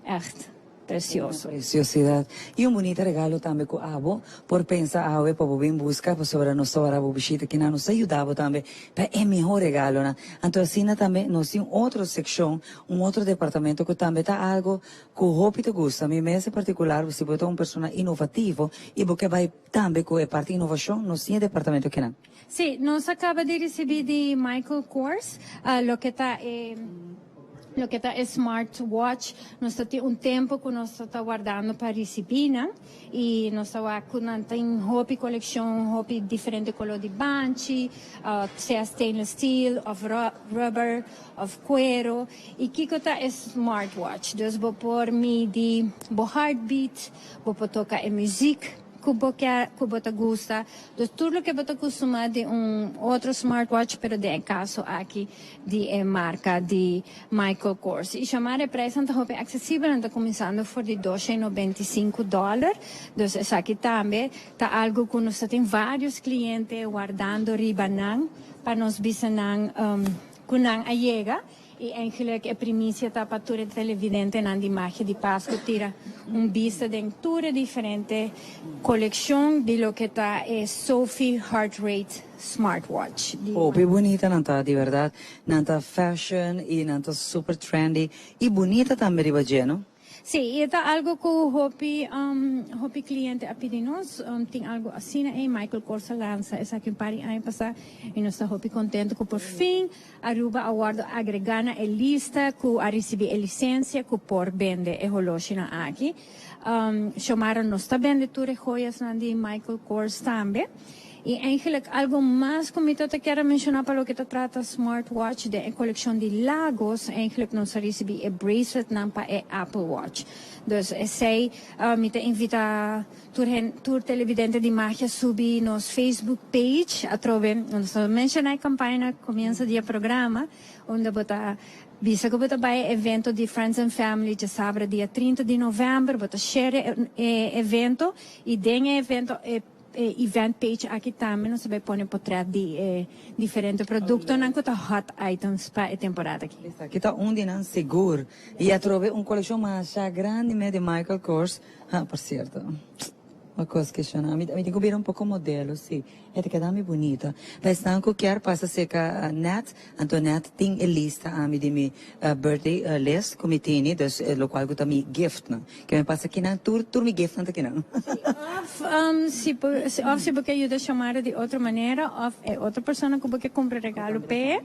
Echt precioso. Preciosidad. Y un bunita regalo tambe cu abo por pensa awe pa bo bin busca pasobra nos ta wara bo bishita kinan nos ta yuda bo tambe pa e miho regalonan. Anto asina tambe nos tin otro seccion, un otro departamento cu tambe ta algo cu hopi ta gusta. Mi mes en particular si bo ta un persona inovativo y bo ke bay tambe cu e parti inovacion nos tin e departamento kinan. Si, nos a caba di ricibi di Michael Kors loke ta e. Loke ta e smart watch, nos ta tin un tempo cu nos ta ta wardando pa ricibi nan y nos ta wak cu nan tin hopi coleccion, hopi diferente color di banchi, sea stainless steel of rubber of cuero. Y kico ta e smart watch? Dus bo por midi bo heartbeat, bo por toca e muziek ku bo kier, ku bo ta gusta. Dus tur loke bo ta kustumá di un otro smartwatch, pero den e kaso aki di e marka di Michael Kors. I Shamar e preisnan ta hopi aksesibel, nan ta kuminsando for di 295 dòler. Dus esaki tambe ta algu ku nos ta tin vários kliente wardando riba nan pa nos bisa nan ku nan a yega. I eigenlijk e primisia ta pa tur e televidentenan di Magia di Pascu tira un bista den tur e diferente coleccion di loke ta e Sophie Heart Rate Smartwatch di Hopi bunita nan ta di berdad. Nan ta fashion y nan ta super trendy y bunita tambe riba dje no. Sí, i e ta algo ku hopi hopi kliente a pidi nos. Tin algo asina ei. Michael Kors a lansa esaki un par di aña pasá i nos ta hopi kontentu ku por fin Aruba a wòrdu agregá na e lista ku a risibí e lisensia ku por bende e holoshinan aki. Xiomara nos ta bende tur e joyasnan di Michael Kors tambe. I eigenlijk algo mas ku mi ta ta kier a menshoná pa loke ta trata smartwatch den e kolekshon di Lagos, eigenlijk nos a risibí e braceletnan pa e Apple Watch. Dus esei mi ta invitá tur hen tur televidente di Magia subi nos Facebook page atrobe nos ta menshoná e kampaña na komienso di e programa unda bo ta bisa ku bo ta bai e evento di Friends and Family djasabra dia 30 di novèmber, bo ta share e evento i den e evento e E event page aki tambe nos ta bay pone potret di e diferente productonan cu ta hot items pa e temporada aki. Esaki ta un di nan sigur. Y atrobe un coleccion masha grandi me di Michael Kors. Ha, por cierto, un cos ke shona, mi tin cu bira un poco modelo, si. E ta keda mi bunita. Pa esnan cu kier pasa cerca Nat, anto Nat tin e lista ami di mi birthday list cu mi tini, dus locual cu ta mi giftnan. Ke mi pasa kinan, tur tur mi giftnan ta kinan. Of si bo of si bo ke yuda Xiomara di otro manera of e otro persona ku bo ke kumpra regalo p'e,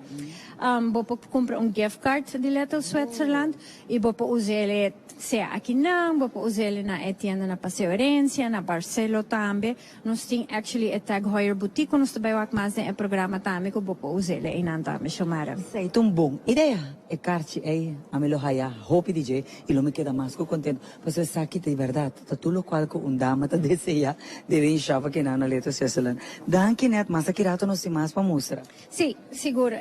bo por kumpra un gift card di Little Switzerland i bo por us'el sea akinan, bo por us'el na e tienda na Paseo Herencia, na Barcelo tambe. Nos tin actually e Tag Heuer Boutique ku nos ta bai wak mas den e programa tambe ku bo por us'el einan tambe, Xiomara. Esei ta un bon idea. E karchi ei ami lo haya hopi di dje i lo mi keda mas ku kontentu pasobra esaki ta di bèrdat ta tur lokual ku un dama ta desea di bin shop aki na Little Switzerland. Danki Net, mas aki rato nos tin mas pa mustra. Sí, sigur.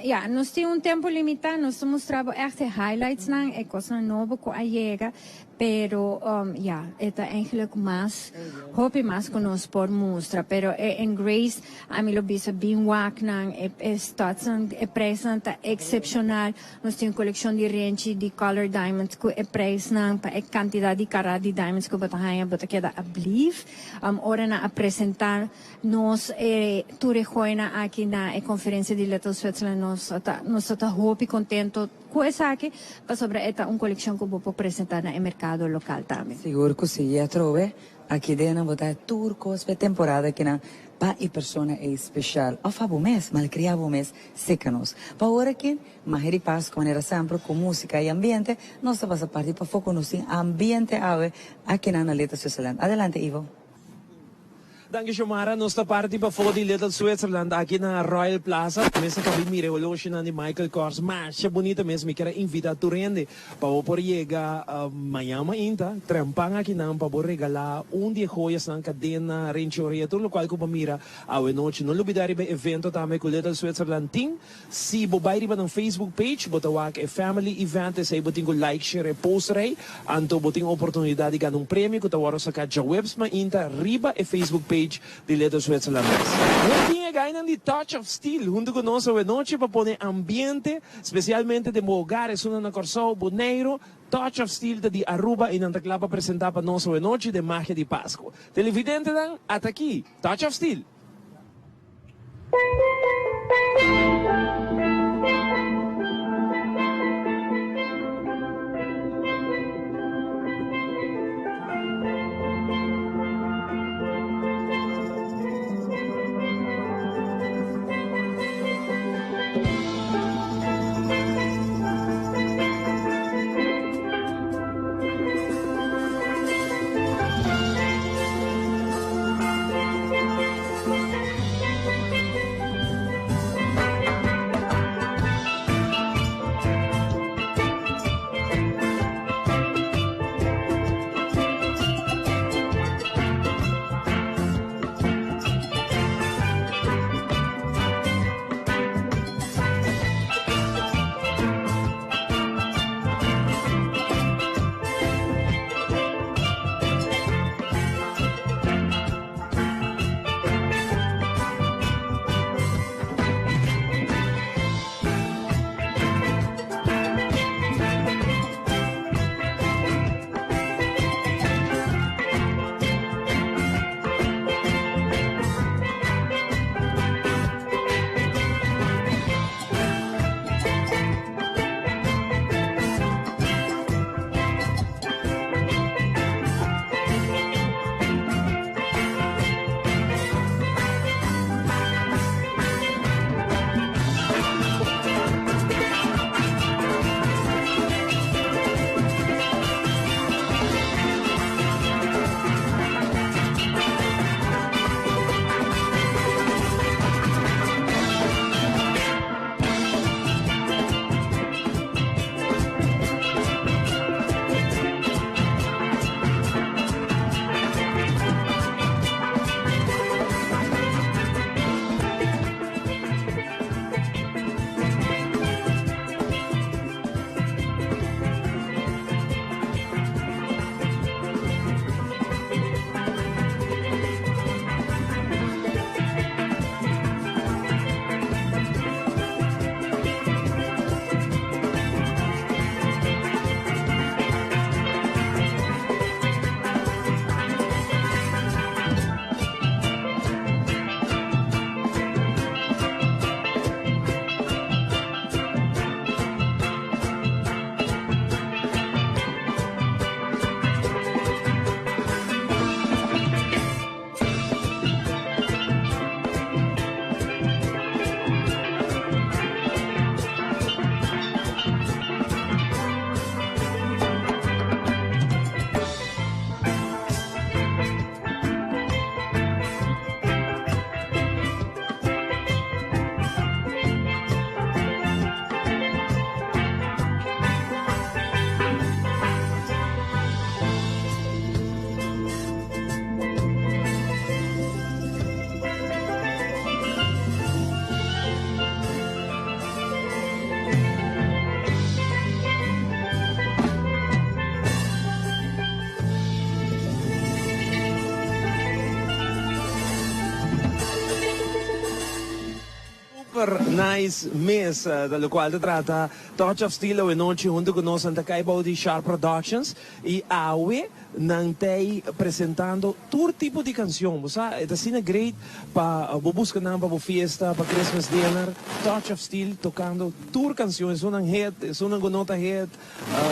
Ya, nos tin un tempu limitá, nos ta mustra bo ègt e highlightsnan, e kosnan nobo ku a yega. Pero ya, e ta eigenlijk mas, hopi mas ku nos por mustra. Pero e Engrace, ami lo bisa bin wak nan, e e studsnan, e prijsnan ta excepcional. Nos tin un coleccion di renchi di color diamonds ku e prijsnan pa e cantidad di carat di diamonds ku bo ta haña, bo ta keda ablief. Ora nan a presenta nos e tur e joyanan aki na e conferencia di Little Switzerland, nos ta nos ta ta hopi contento. Ku esaki, pasobra e ta un kolekshon ku bo por presentá na e merkado lokal tambe. Sigur ku si, i atrobe aki den nan bo ta tur kos pa e temporada kinan pa e persona ei speshal òf abo mes, malkriá bo mes seka nos. Pa ora aki, Magia di Pasku manera semper ku músika i ambiente, nos ta pasa parti pafó ku nos tin ambiente awe akinan na Little Switzerland. Adelante Ivo. Danki Xiomara, nos ta parti pafó di Little Switzerland aki na Royal Plaza. Mes a kabi mira e oloshinan di Michael Kors, masha bunita mes. Mi kier a invita tur hende pa bo por yega mañan mainta trempan akinan pa bo regala un di e joyasnan, kadena, renchi orea, tur lokual ku bo mira awe nochi. No lubida riba e evento tambe ku Little Switzerland tin. Si bo bai riba nan Facebook page bo ta wak e family event esei bo tin ku like share e post rei anto bo tin oportunidad di gana un premio ku ta wòrdu saká djaweps mainta riba e Facebook page di Little Switzerland mes. Nos tin e gainan di Touch of Steel huntu ku nos awe nochi pa pone ambiente spesialmente den bo hogar esunnan na Kòrsou, Boneiru. Touch of Steel ta di Aruba i nan ta kla pa presentá pa nos awe nochi den Magia di Pasku. Televidentenan, ata aki, Touch of Steel! Super nice mes, ta locual ta trata Touch of Steel awe nochi hunto cu nos nan ta cay bao di Sharp Productions y awe nan t'ey presentando tur tipo di cancion. Bo sa e ta asina great pa bo busca nan pa bo fiesta, pa Christmas dinner, Touch of Steel tocando tur cancion, esunnan hit, esunnan cu no ta hit,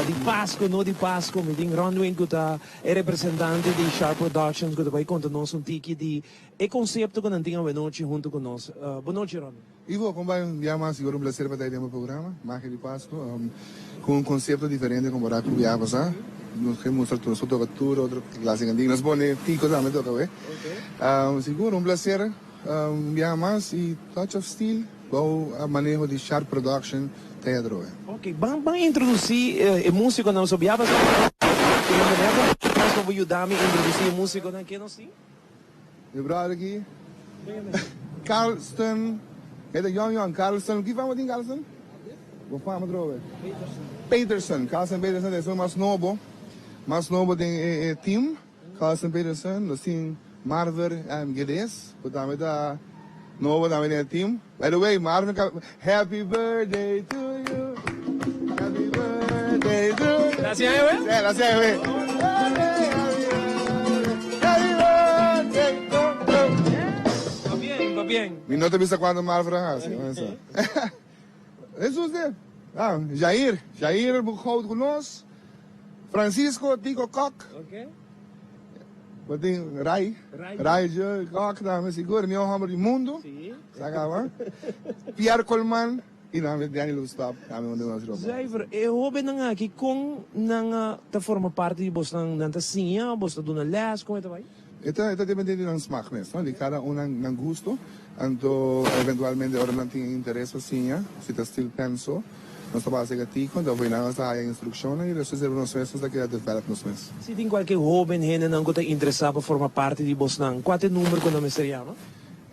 di Pasco, no di Pasco. Mi tin Ronwin cu ta e representante di Sharp Productions cu ta bay conta nos un tiki di E konsepto ku nan tin awenochi huntu ku nos. Bon nochi Ronnie. Ivo, kon bai? Un bia mas, sigur un placer pa ta den bo programa, Magia di Pasco, ku un konsepto diferente kompará ku bia pasá. Nos ke mustra tur, nos por toka tur otro klase kantika. Nos pone Tico tambe toka awe. Sigur un placer un bia mas i Touch of Steel bou maneho di Sharp Production ta e atrobe. Ok, ban ban introdusí e músikonan. So bia pasá nos pa bo yuda mi introdusí e músikonan. Ke nos tin? Mi brother aki Carlston e ta yong yong Carlston ki fama tin Carlston? Bo fama trobe Peterson Carlston Peterson ta esun mas nobo mas nobo den e team Carlston Peterson nos tin Marver Guedes ku tambe ta nobo tambe den e team by the way Marvin happy birthday to you happy birthday to you Gracias eh wey. Sí gracias eh wey. Happy birthday to you. Pa bien pa bien. Mi no ta bisa cuanto Marvin a haci. Jesus de. Ah Jair Jair Boekhout cu nos. Francisco Tico Kok. Okay. Bo tin Rai, Rai Joe Kok tambe sigur, mihó hòmber di mundu. Sa kaba. Pierre Colman i tambe Danny Loestop tambe un di nos ropa. Zuiver, e hóbennan aki kon nan ta forma parti di bosnan? Nan ta siña, bos ta duna lès, kon e ta bai? E ta e ta depende di nan smak mes, no? Di kada un nan nan gusto. Anto eventualmente ora nan tin interes pa siña, si ta stil penso, nos ta basa e tiko, anto afo'i nan nos ta haya instrukshonnan i despues riba nos mes nos ta keda develop nos mes. Si tin kualke hoben hendenan ku ta interesá pa forma parti di bosnan, kua ta e number ku nan mester yama?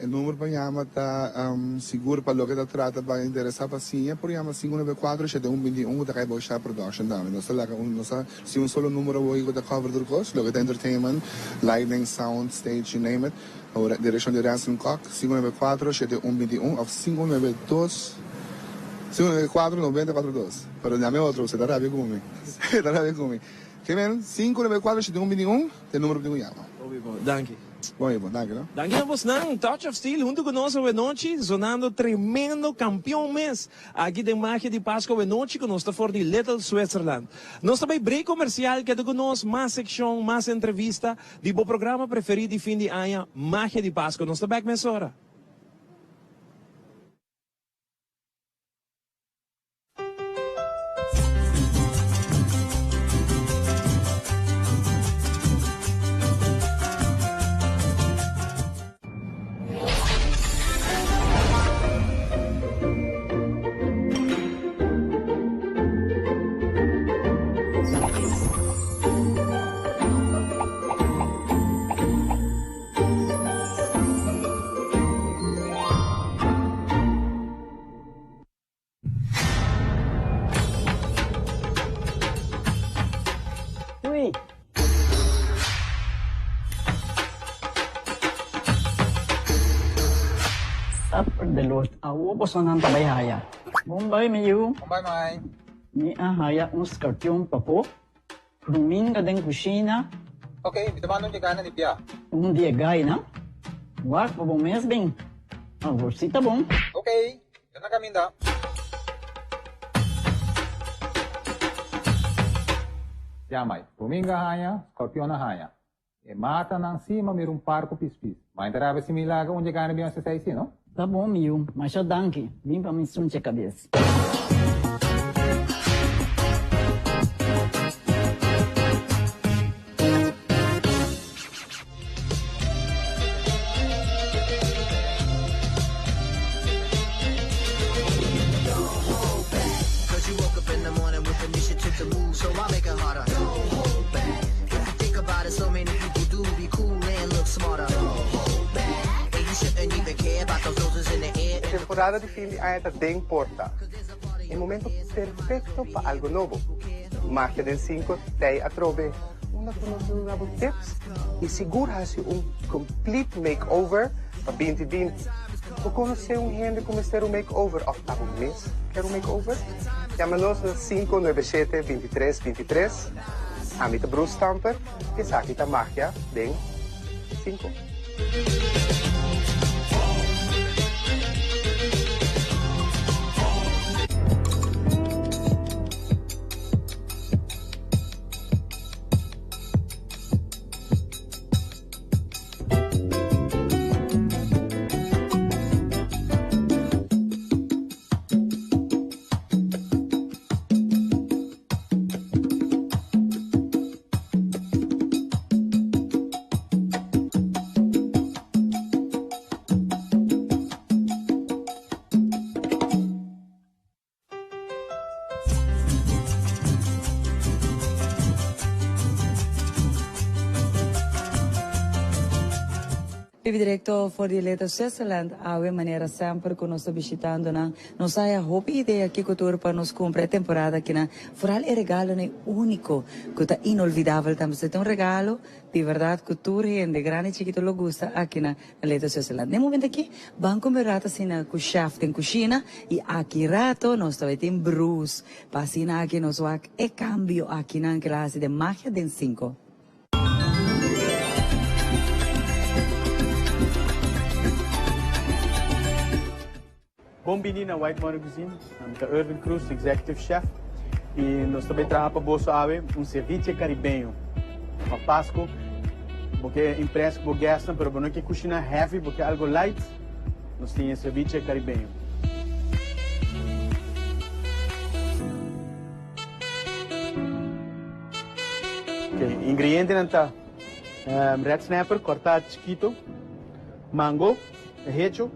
E number pa yama ta sigur pa loke ta trata pa interesá pa siña por yama 594 7121 ku ta kai bou Sharp Production tambe. Nos ta laga un nos ta si un solo number awor ku ta cover tur kos, loke ta entertainment, lighting, sound, stage, you name it. Awor direkshon di Ransom Kok, 594 7121 òf 592 594 9042. Pero yama e otro, usted ta rabia ku mi. Ta rabia ku mi. Ke men, 594 7121 ta e numero ku tin ku yama. Hopi bon, danki. Bon Ivo, danki no. Danki na bosnan, Touch of Steel huntu ku nos awenochi, zonando tremendo kampion mes aki den Magia di Pasco awenochi ku nos ta for di Little Switzerland. Nos ta bai break komersial, keda ku nos, mas sekshon, mas entrevista di bo programa preferí di fin di aña, Magia di Pasco. Nos ta bek mesora. Ui! Supper de Lord, awo bosonan ta bai haya. Bon bai mi yu. Bon bai mai. Mi a haya un skarpion pafó. Ruminga den kushina. Ok, mi ta manda un yegana di bia. Un di e gainan. Wak pa bo mes bin. Awor si ta bon. Ok, mi ta na kaminda. Ya mai, ruminga haña, skorpion a haña. E matanan si ma mira un par ku pispis. Mai ta rabia si mi laga un yegana bin hasi esei si, no? Ta bon mi yu, masha danki. Bin pa mi sunche kabes. E temporada di fin di aña ta den porta. E momento perfecto pa algo nobo. Magia den Cinco tei atrobe unda cu nos lo duna bo tips y sigur haci un complete makeover pa 2020. Bo konosé un hende ku mester un makeover òf abo mes kier un makeover? Yama nos na 597 23 23. Ami ta Bruce Stamper i esaki ta Magia den Sinku. Bibi directo for di Little Switzerland awe manera semper cu nos ta bishitando nan nos haya hopi idea kico tur pa nos cumpra e temporada akinan vooral e regalonan unico cu ta inolvidabel tambe so ta un regalo di berdad cu tur hende grandi y chikito lo gusta akinan Na Little Switzerland. Den momento aki ban come rato asina cu chef den cushina y aki rato nos ta bay tin Bruce pa asina aki nos wak e cambio akinan ke la haci den Magia den Cinco. Bon bini na White Mountain Cuisine. Mi ta Irvin Cruz, Executive Chef, y nos ta bay traha pa boso awe un ceviche caribeño pa Pasco. Bo ke impress cu bo guestnan, pero bo no ke cushina heavy, bo ke algo light, nos tin e ceviche caribeño. Ok, ingredientenan ta red snapper corta chikito, mango hecho,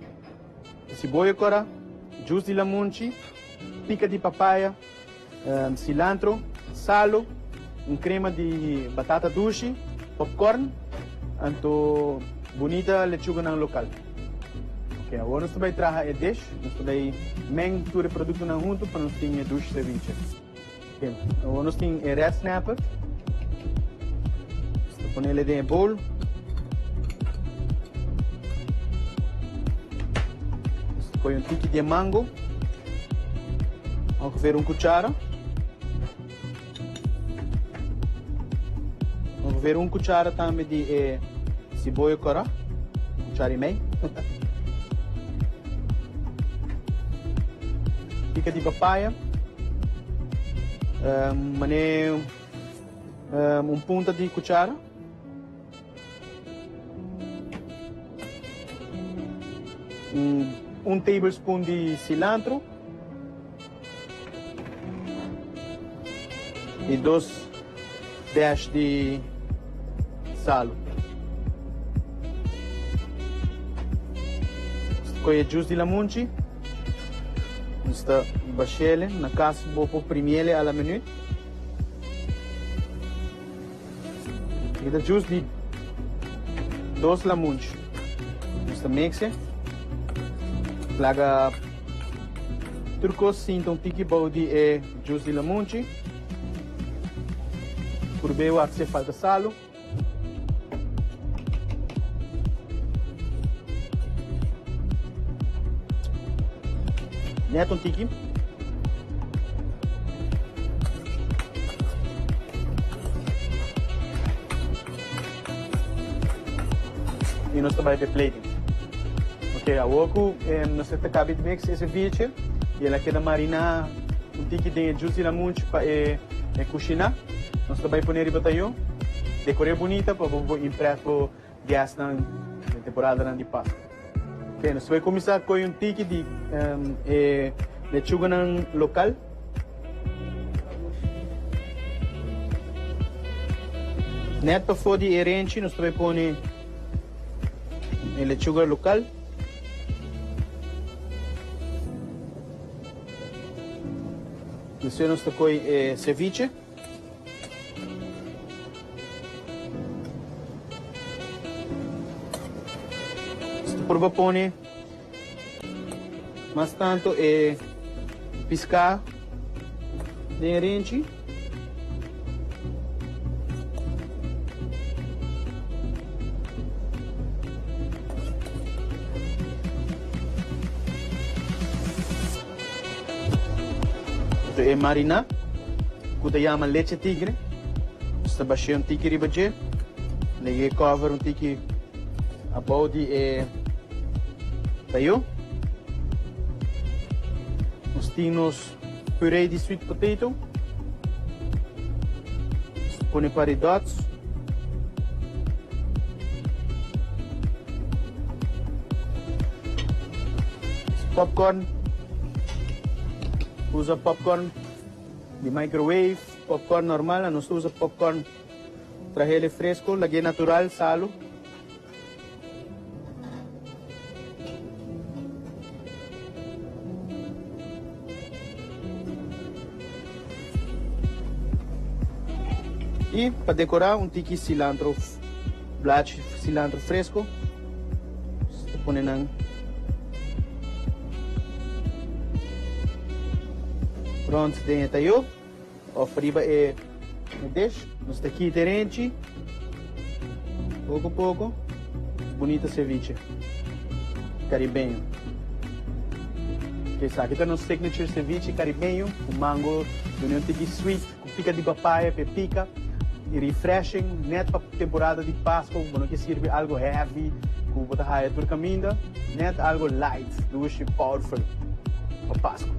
Siboyo kora, jus di lamunchi, pika di papaya, cilantro, salo, un crema di batata dushi, popcorn, anto bunita lechuganan local. Ok, awor nos ta bay traha e dish, nos ta bay meng tur e productonan hunto pa nos tin e dushi ceviche. Ok, awor nos tin e red snapper, nos ta ponele den e bowl. Nos ta coge un tiki di e mango, ongeveer un cuchara. Ongeveer un cuchara tambe di e siboyo cora, un cuchara y mei. Pica di papaya, mane un punta di cuchara. Un tablespoon di cilantro. Y dos dash di salo. Coge juice di lamunchi. Nos ta bashele. Na cas bo por primiele a la minuut. Aki ta juice di dos lamunchi. Nos ta mixe. Laga tur cos sinta un tiki bou di e juice di lamunchi. Purbe wak si e falta salo. Net un tiki. Y nos ta bai pe plating. Ok, awor cu nos ta cabi di mix e ceviche y el a keda marina un tiki den e juice di lamunchi pa e cushina. Nos ta bai pone riba tayo, decor'é bunita pa bo por impress bo guestnan den temporadanan di Pascu. Ok, nos ta bai cuminsa coge un tiki di e lechuganan local. Net pafó di e renchi nos ta bai pone e lechuga local. Despues nos ta coge e ceviche. Nos ta purba pone mas tanto e pisca den e renchi. Anto e mariná ku ta yama leche tigre, nos ta bash'é un tiki riba dje, lege e cover un tiki abou di e tayo. Nos tin nos puree di sweet potato, nos ta pone par di dots. Popcorn. Usa popcorn di microwave, popcorn normal, anos ta usa popcorn trahele fresco, lag'é natural, salu. I pa decorá un tiki cilantro, blachi cilantro fresco. Ta pone nan rond den e tayo of riba e dish. Nos ta kita e renchi poco poco. Bunita ceviche caribeño. Esaki ta nos signature ceviche caribeño cu mango duna un tiki sweet cu pica di papaya pe pica. Y refreshing net pa temporada di Pasco bo no ke sirbi algo heavy cu bo ta haya tur caminda, net algo light, dushi, powerful pa Pasco.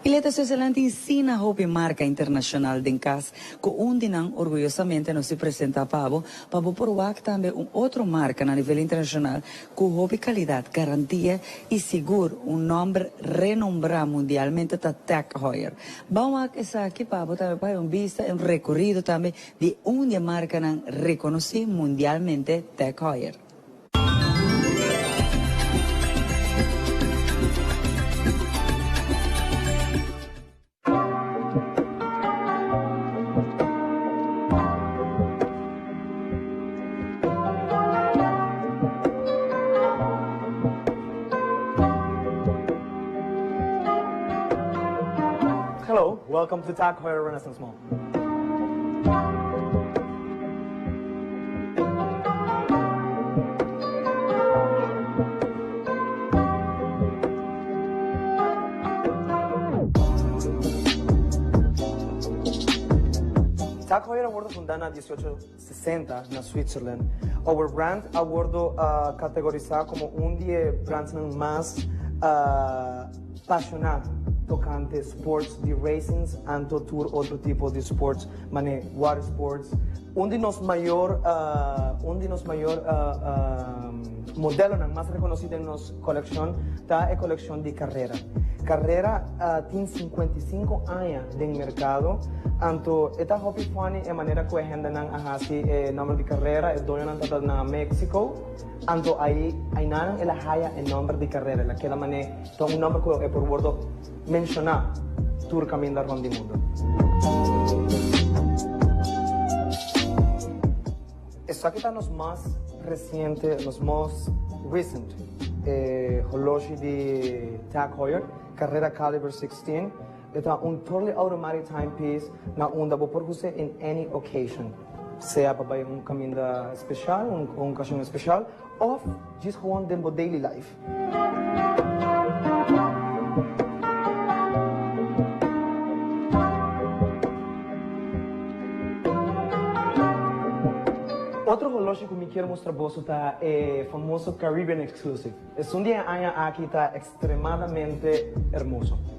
E Leta Switzerland tin sina hopi marka internashonal den kas ku un di nan orguyosamente nos di presenta pa bo, pa bo por wak tambe un otro marka na nivel internashonal ku hopi kalidat, garantia i sigur un nòmber renombrá mundialmente ta Tag Heuer. Ban wak esaki pa bo tambe pa hay un bista i un rekorido tambe di un di e markanan rekonosí mundialmente Tag Heuer. Hello, welcome to Tag Heuer Renaissance Mall. Tag Heuer a wordo funda na 1860 na Switzerland. Our brand a wordo categorisa como un di e brandsnan mas Pashoná tokante sports di racings anto tur otro tipo di sports mane water sports. Un di nos mayor un di nos mayor modelonan mas rekonosí den nos kolekshon ta e kolekshon di Carrera. Carrera tin 55 aña den merkado anto e ta hopi funny e manera ku e hendenan a hasi e nomber di Carrera, e doñonan tabata na Mexico. Anto ai ainanan el a haya e nomber di Carrera, el a keda mané ta un nomber ku e por wordo menshoná tur kaminda rond di mundo. Esaki ta nos mas resiente, nos most recent e holoshi di Tag Heuer, Carrera Caliber 16. E ta un totally automatic timepiece na unda bo por us'é in any occasion. Sea pa bai un kaminda special, un ocasion special, of djis gewoon den bo daily life. Otro holoshi ku mi kier mustra boso ta e famoso Caribbean Exclusive. Esun di e aña aki ta Extremadamente hermoso.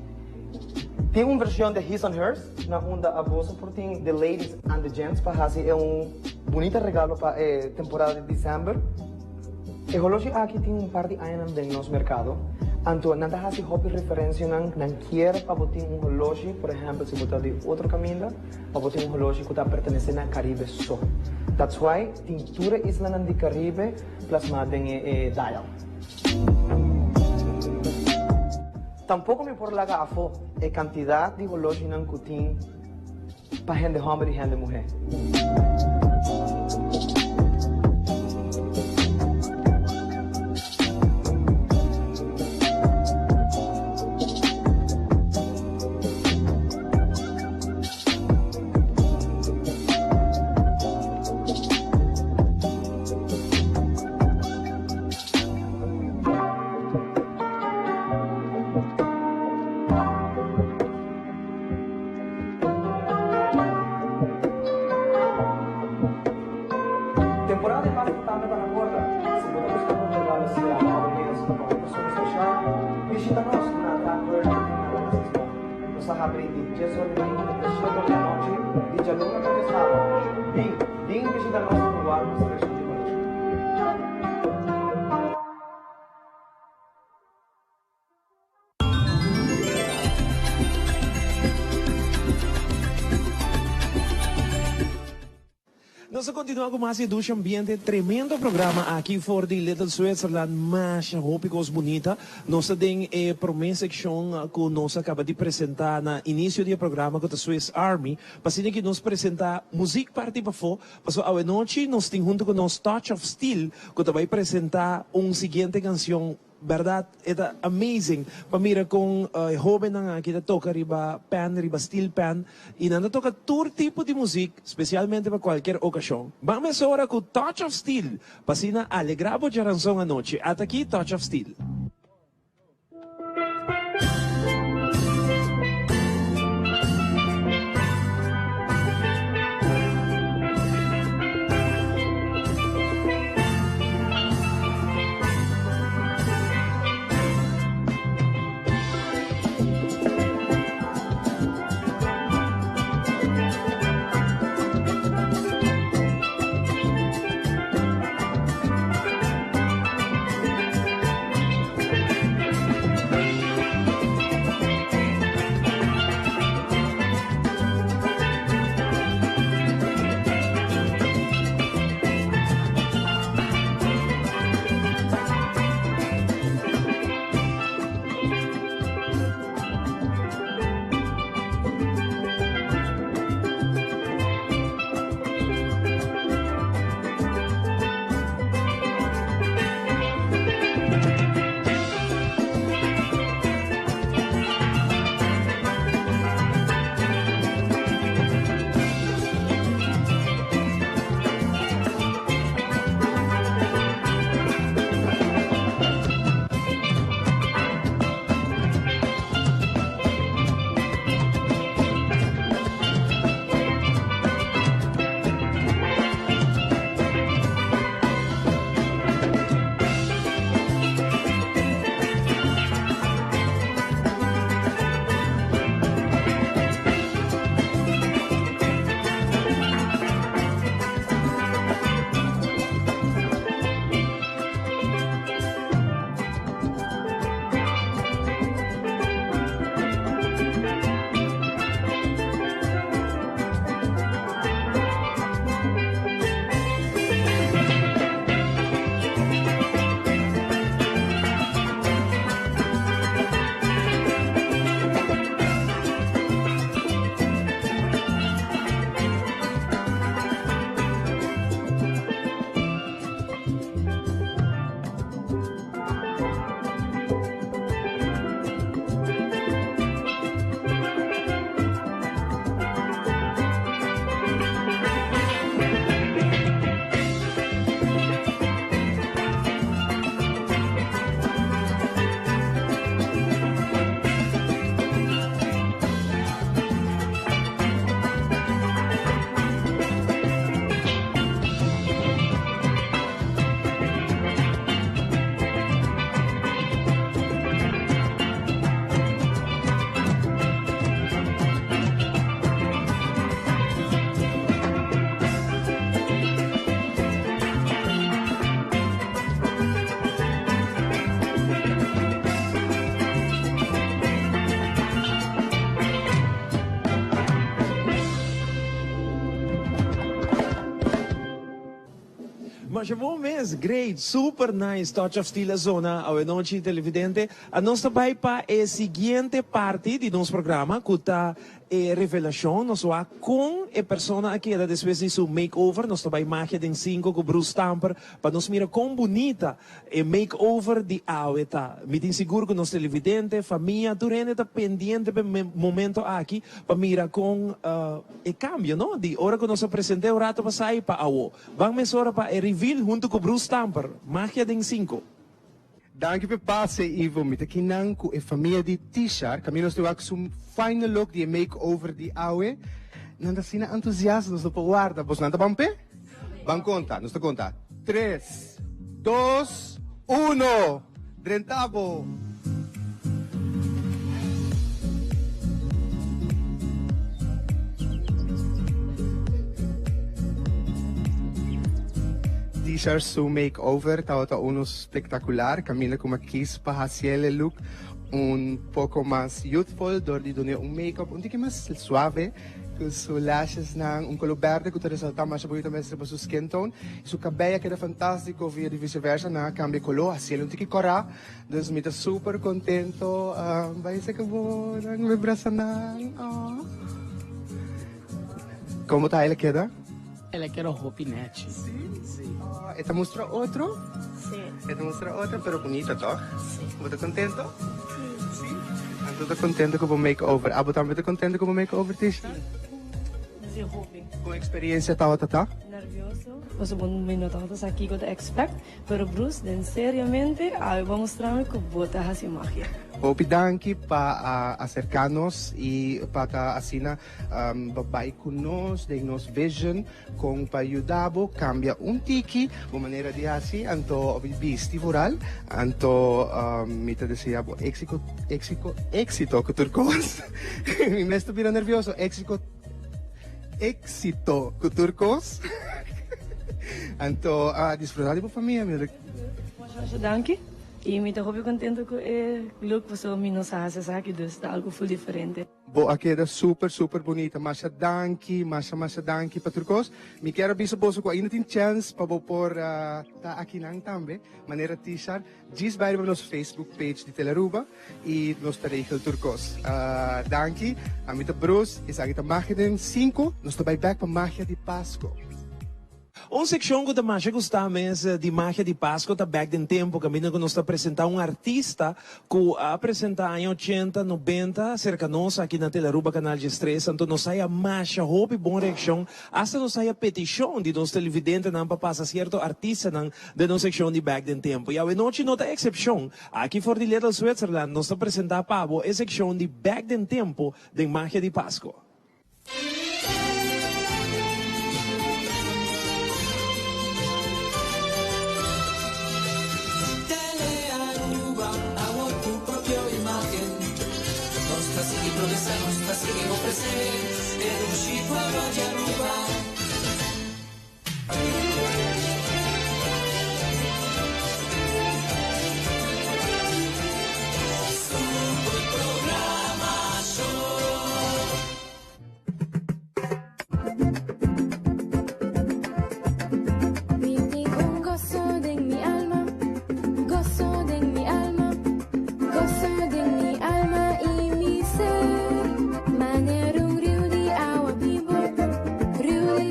Tin un version di His and Hers na unda aboso por tin the ladies and the gents pa haci e un bunita regalo pa e temporada di december. E holoshi aki tin un par di añanan den nos mercado, anto nan ta haci hopi referencianan, nan kier pa bo tin un holoshi, por ehempel si bo ta di otro caminda, pa bo tin un holoshi cu ta pertenece na Caribe so. That's why tin tur e islanan di Caribe plasma den e dial. Tampoco mi por laga afo e cantidad di holoshinan cu tin pa hende homber y hende muhe. Bishita nos na Dagobert na Casismo. Nos ta habri di djes or di mainta te shete or di anochi, di djaluna te djasabra. Bin, bin bishita nos pa wak nos selekshon di kolekshon. Nos a continua cu mas di Dushi Ambiente, tremendo programa aki for di Little Switzerland, masha hopi cos bunita. Nos ta den e prome seccion cu nos a caba di presenta na inicio di e programa cu ta Swiss Army, pa asina ki nos presenta muziek parti pafo, pasobra awenochi nos tin hunto cu nos Touch of Steel cu ta bay presenta un siguiente cancion. Berdad e ta amazing pa mira con e hobennan aki ta toca riba pan, riba steel pan, y nan ta toca tur tipo di muziek, specialmente pa cualkier ocasion. Ban mesora cu Touch of Steel pa asina alegra bo djaranzon anochi. Ata aki Touch of Steel. Masha bon mes, great, super nice, Touch of Steel a zona awe nochi televidente. A nos ta bai pa e siguiente parti di nos programa cu ta e revelacion. Nos wak con e persona a keda despues di su makeover. Nos ta bai Magia den Cinco cu Bruce Stamper pa nos mira con bunita E makeover di awe ta. Mi tin sigur ku nos televidente, famia, tur hende ta pendiente p'e momento aki pa mira kon e kambio, no? Di ora ku nos a present'é un rato pasá pa awo. Ban mesora pa e reveal huntu ku Bruce Stamper. Magia den sinku. Danki p'e pase, Ivo. Mi ta kinan ku e famia di Tishar. Kaminda nos ta wak su final look di e makeover di awe. Nan ta asina entusiasta, nos no por warda. Bosnan ta ban p'e? Ban konta, nos ta konta. Tres, dos, uno! Drenta bo! Tishar su makeover tabata uno spektakular, kaminda ku mi a kis pa hasiel e look un poko mas youthful dor di dun'é un makeup un tiki mas suave ku su lashesnan un kolo berde ku ta resaltá masha bonito mes riba su skin tone. Su kabei a keda fantástiko via di viceversa nan a kambia e kolo hasiel un tiki kòrá. Dus mi ta super contento bai seka bo nan mi brasa nan oh. Como ta el a keda? El a keda hopi nechi. Si? Si. Oh, e ta mustra otro? Si. E ta mustra otro pero bunita toch? Si. Bo ta contento? Si. Si? Anto ta contento cu bo makeover. Abo tambe ta contento cu bo makeover Tisha? Si. Si hopi. Con experiencia tabata ta? Nervioso, pasobra mi no tabata sa kico ta expect. Pero Bruce, den seriamente, awe bo a mustra mi cu bo ta haci magia. Hopi danki pa a acerca nos y pa ta asina bo bay cu nos den nos vision con pa yuda bo cambia un tiki bo manera di haci anto bisti vooral anto mi ta desea bo exito exito exito cu tur cos mi mes ta bira nervioso exito Éxito cu tur cos. Anto a disfruta di bo famia mi. Masha danki y mi ta hopi contento cu e look pasobra mi no sa haci esaki dus ta algo full diferente. Bo a keda super super bunita. Masha danki masha masha danki pa tur cos. Mi kier a bisa boso cu ainda tin chance pa bo por ta akinan tambe manera Tishar. Djis bai riba nos Facebook page di Telearuba y nos ta regel tur cos. Danki. Ami ta Bruce, esaki ta Magia den 5. Nos ta bai bek pa Magia di Pasco. Un seccion cu ta masha gusta mes di Magia di Pasco ta Bek den Tempo, caminda cu nos ta presenta un artista cu a presenta aña ochenta, nobenta cerca nos aki na Telearuba Canal 13. Anto nos haya masha hopi bon reaccion, hasta nos haya peticion di nos televidentenan pa pasa cierto artistanan Den nos sekshon di Bek den Tempo. I awenochi no ta eksepshon. Aki for di Little Switzerland nos ta presentá pa bo e sekshon di Bek den Tempo den Magia di Pasko. Telearuba, awor cu propio imagen. Nos ta sigui progresa, nos ta sigui ofrece e dushi pueblo di Aruba. Mi tin un goso den mi alma, goso den mi alma, goso den mi alma i mi ser. Manera un riu di awa bibu, riu di.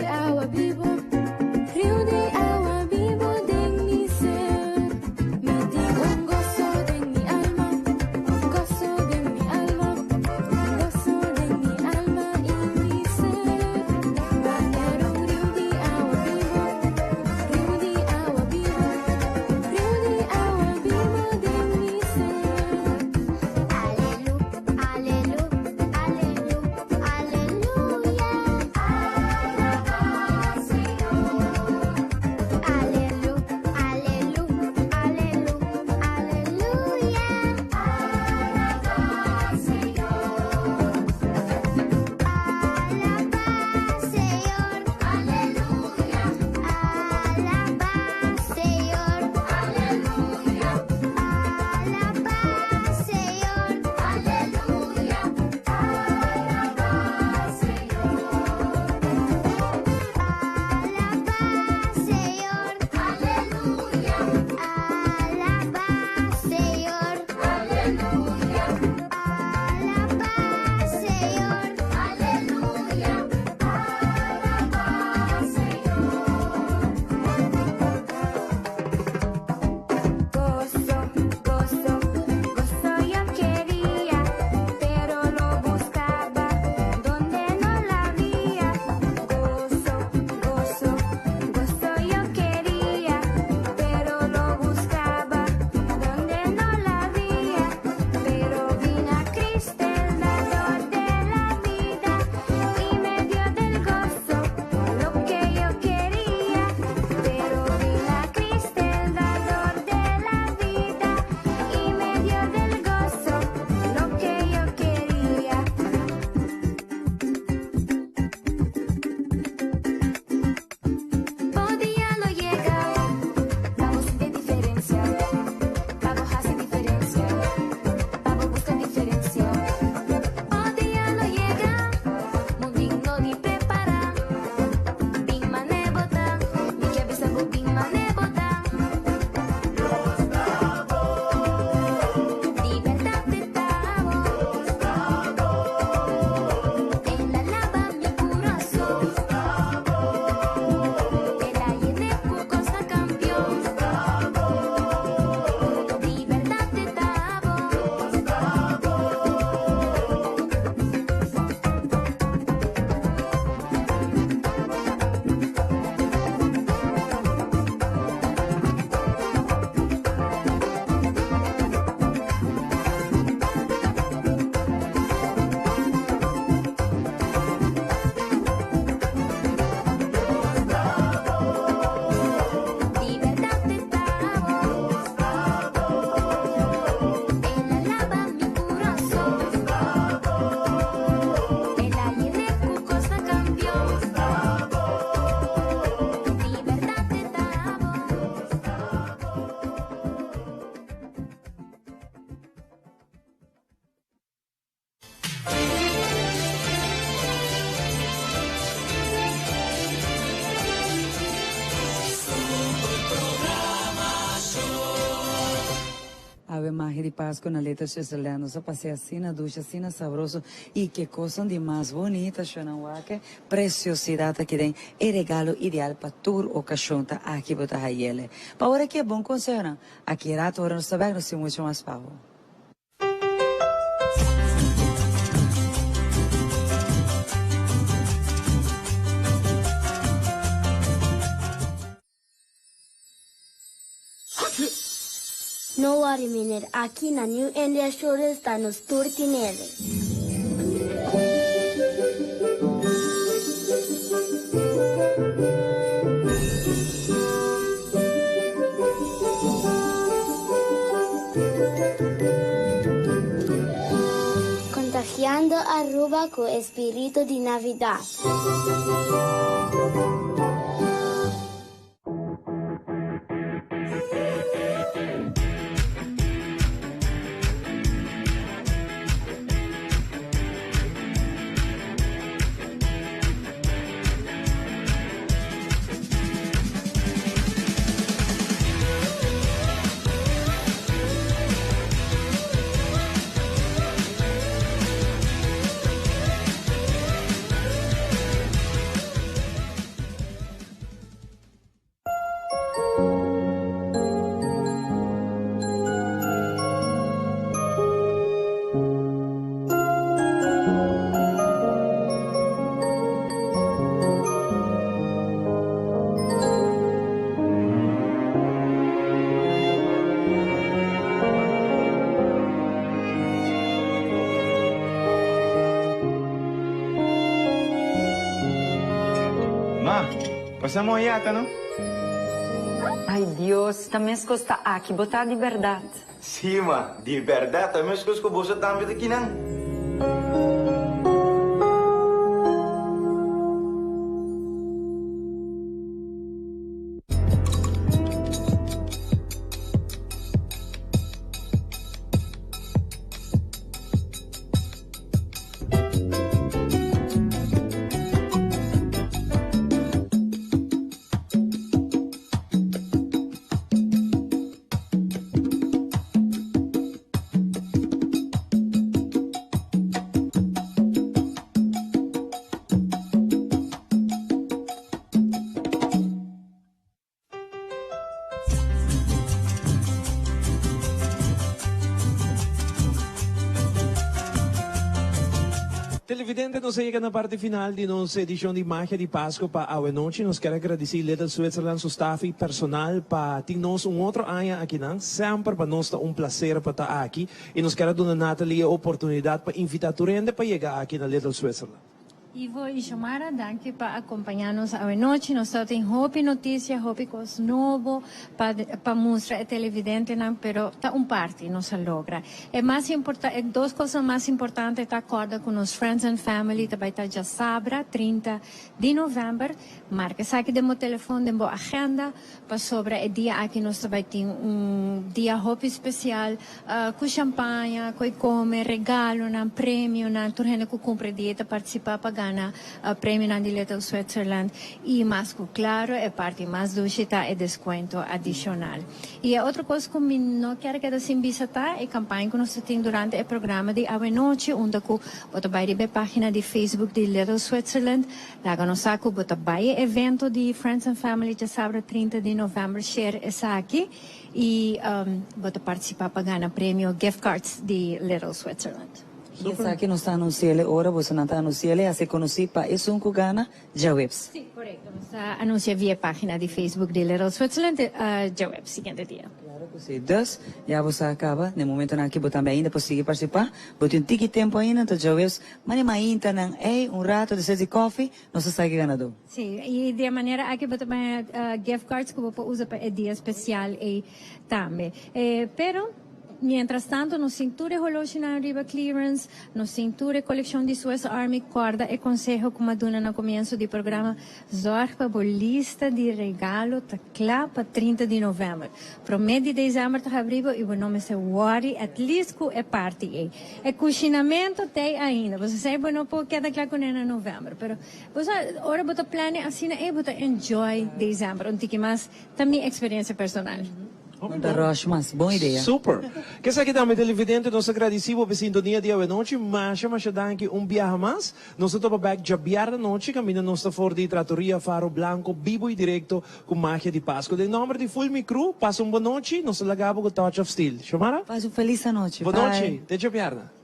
Magia di Pasco na Little Switzerland. Nos a pas'é asina dushi, asina sabroso y ke cosnan di mas bunita, shownan wak e preciosidad aki den e regalo ideal pa tur ocasion ta aki bo ta hayele. Pa ora ki e bon consehonan, aki rato ora nos ta bek nos tin mucho mas pa bo. No worry meneer, aki na New India Assurance ta nos tur tinele. Contagiando Aruba cu e spirito di Navidad. Ma, pasa mooi ata no? Ay Dios, ta meskos ta aki bo ta di bèrdat. Sí ma, di bèrdat ta meskos ku boso tambe ta kinan. Televidente, nos a yega na parti final di nos edicion di Magia di Pasco pa awe nochi. Nos kier a gradici Little Switzerland su staff y personal pa tin nos un otro aña akinan. Semper pa nos ta un placer pa ta aki y nos kier a duna Natalie e oportunidad pa invita tur hende pa yega aki na Little Switzerland. Ivo y Xiomara, danki pa acompaña nos awe nochi. Nos ta tin hopi noticia, hopi cos nobo pa pa mustra e televidentenan, pero ta un parti nos a logra. E mas importa e dos cosnan mas importante ta corda cu nos friends and family ta bay ta djasabra 30 di november. Marca esaki den bo telefon, den bo agenda. Pasobra e dia aki nos ta bai tin un dia hopi special cu champaña, cu e come, regalonan, premionan. Tur hende cu cumpra e dia ta participa pa gana premionan di Little Switzerland. Y mas cu claro e parti mas dushi ta e descuento adicional. Y e otro cos cu mi no kier keda sin bisa ta e campaña cu nos ta tin durante e programa di awenochi unda cu bo ta bai riba e pagina di Facebook di Little Switzerland. Laga nos sa ku bo ta bai e evento di Friends and Family djasabra 30 di november share esaki i bo ta partisipa pa gana premio gift cards di Little Switzerland. I esaki nos ta anunsi'el e ora bosonan ta anunsi'el e hasi konosí pa esun ku gana djaweps. Sí, korekto. Nos ta anunsia via e página di Facebook di Little Switzerland djaweps siguiente dia. Claro cu si. Dus, ya bo sa caba. Na e momentonan aki bo tambe ainda por sigui participá. Bo tin un tiki tempo ainda, anto djaweps mane maintanan ey, un rato despues di koffie, nos ta sa ki ganadó. Si, y di e manera aki bo ta baña gift cards cu bo por usa pa e dia special ey tambe. Pero, mientras tanto nos tin tur e holoshinan riba clearance, nos tin tur e coleccion di Swiss Army. Corda e conseho cu mi a duna na comienzo di programa, Zorg pa bo lista di regalo ta kla pa 30 di november. Prome di december ta habri bo y bo no mester worry at least cu e parti ey. E cushinamento t'ey ainda. Bo sa sey bo no por keda kla cune na november. Pero bo sa ora bo ta planea asina ey bo ta enjoy december un tiki mas. Ta mi experiencia personal. No ta rush mas. Bon idea. Super. Kesaki tambe televidente nos ta gradisi bo p'e sintonia di awenochi. Masha masha danki un biaha mas. Nos ta topa bek djabièrnè nochi kaminda nos ta for di Trattoria Faro Blanco bibo y directo cu Magia di Pasco. Den nomber di full mi crew pasa un bon nochi. Nos ta laga bo cu Touch of Steel. Xiomara? Pasa un feliz anochi. Bon nochi. Te djabièrnè.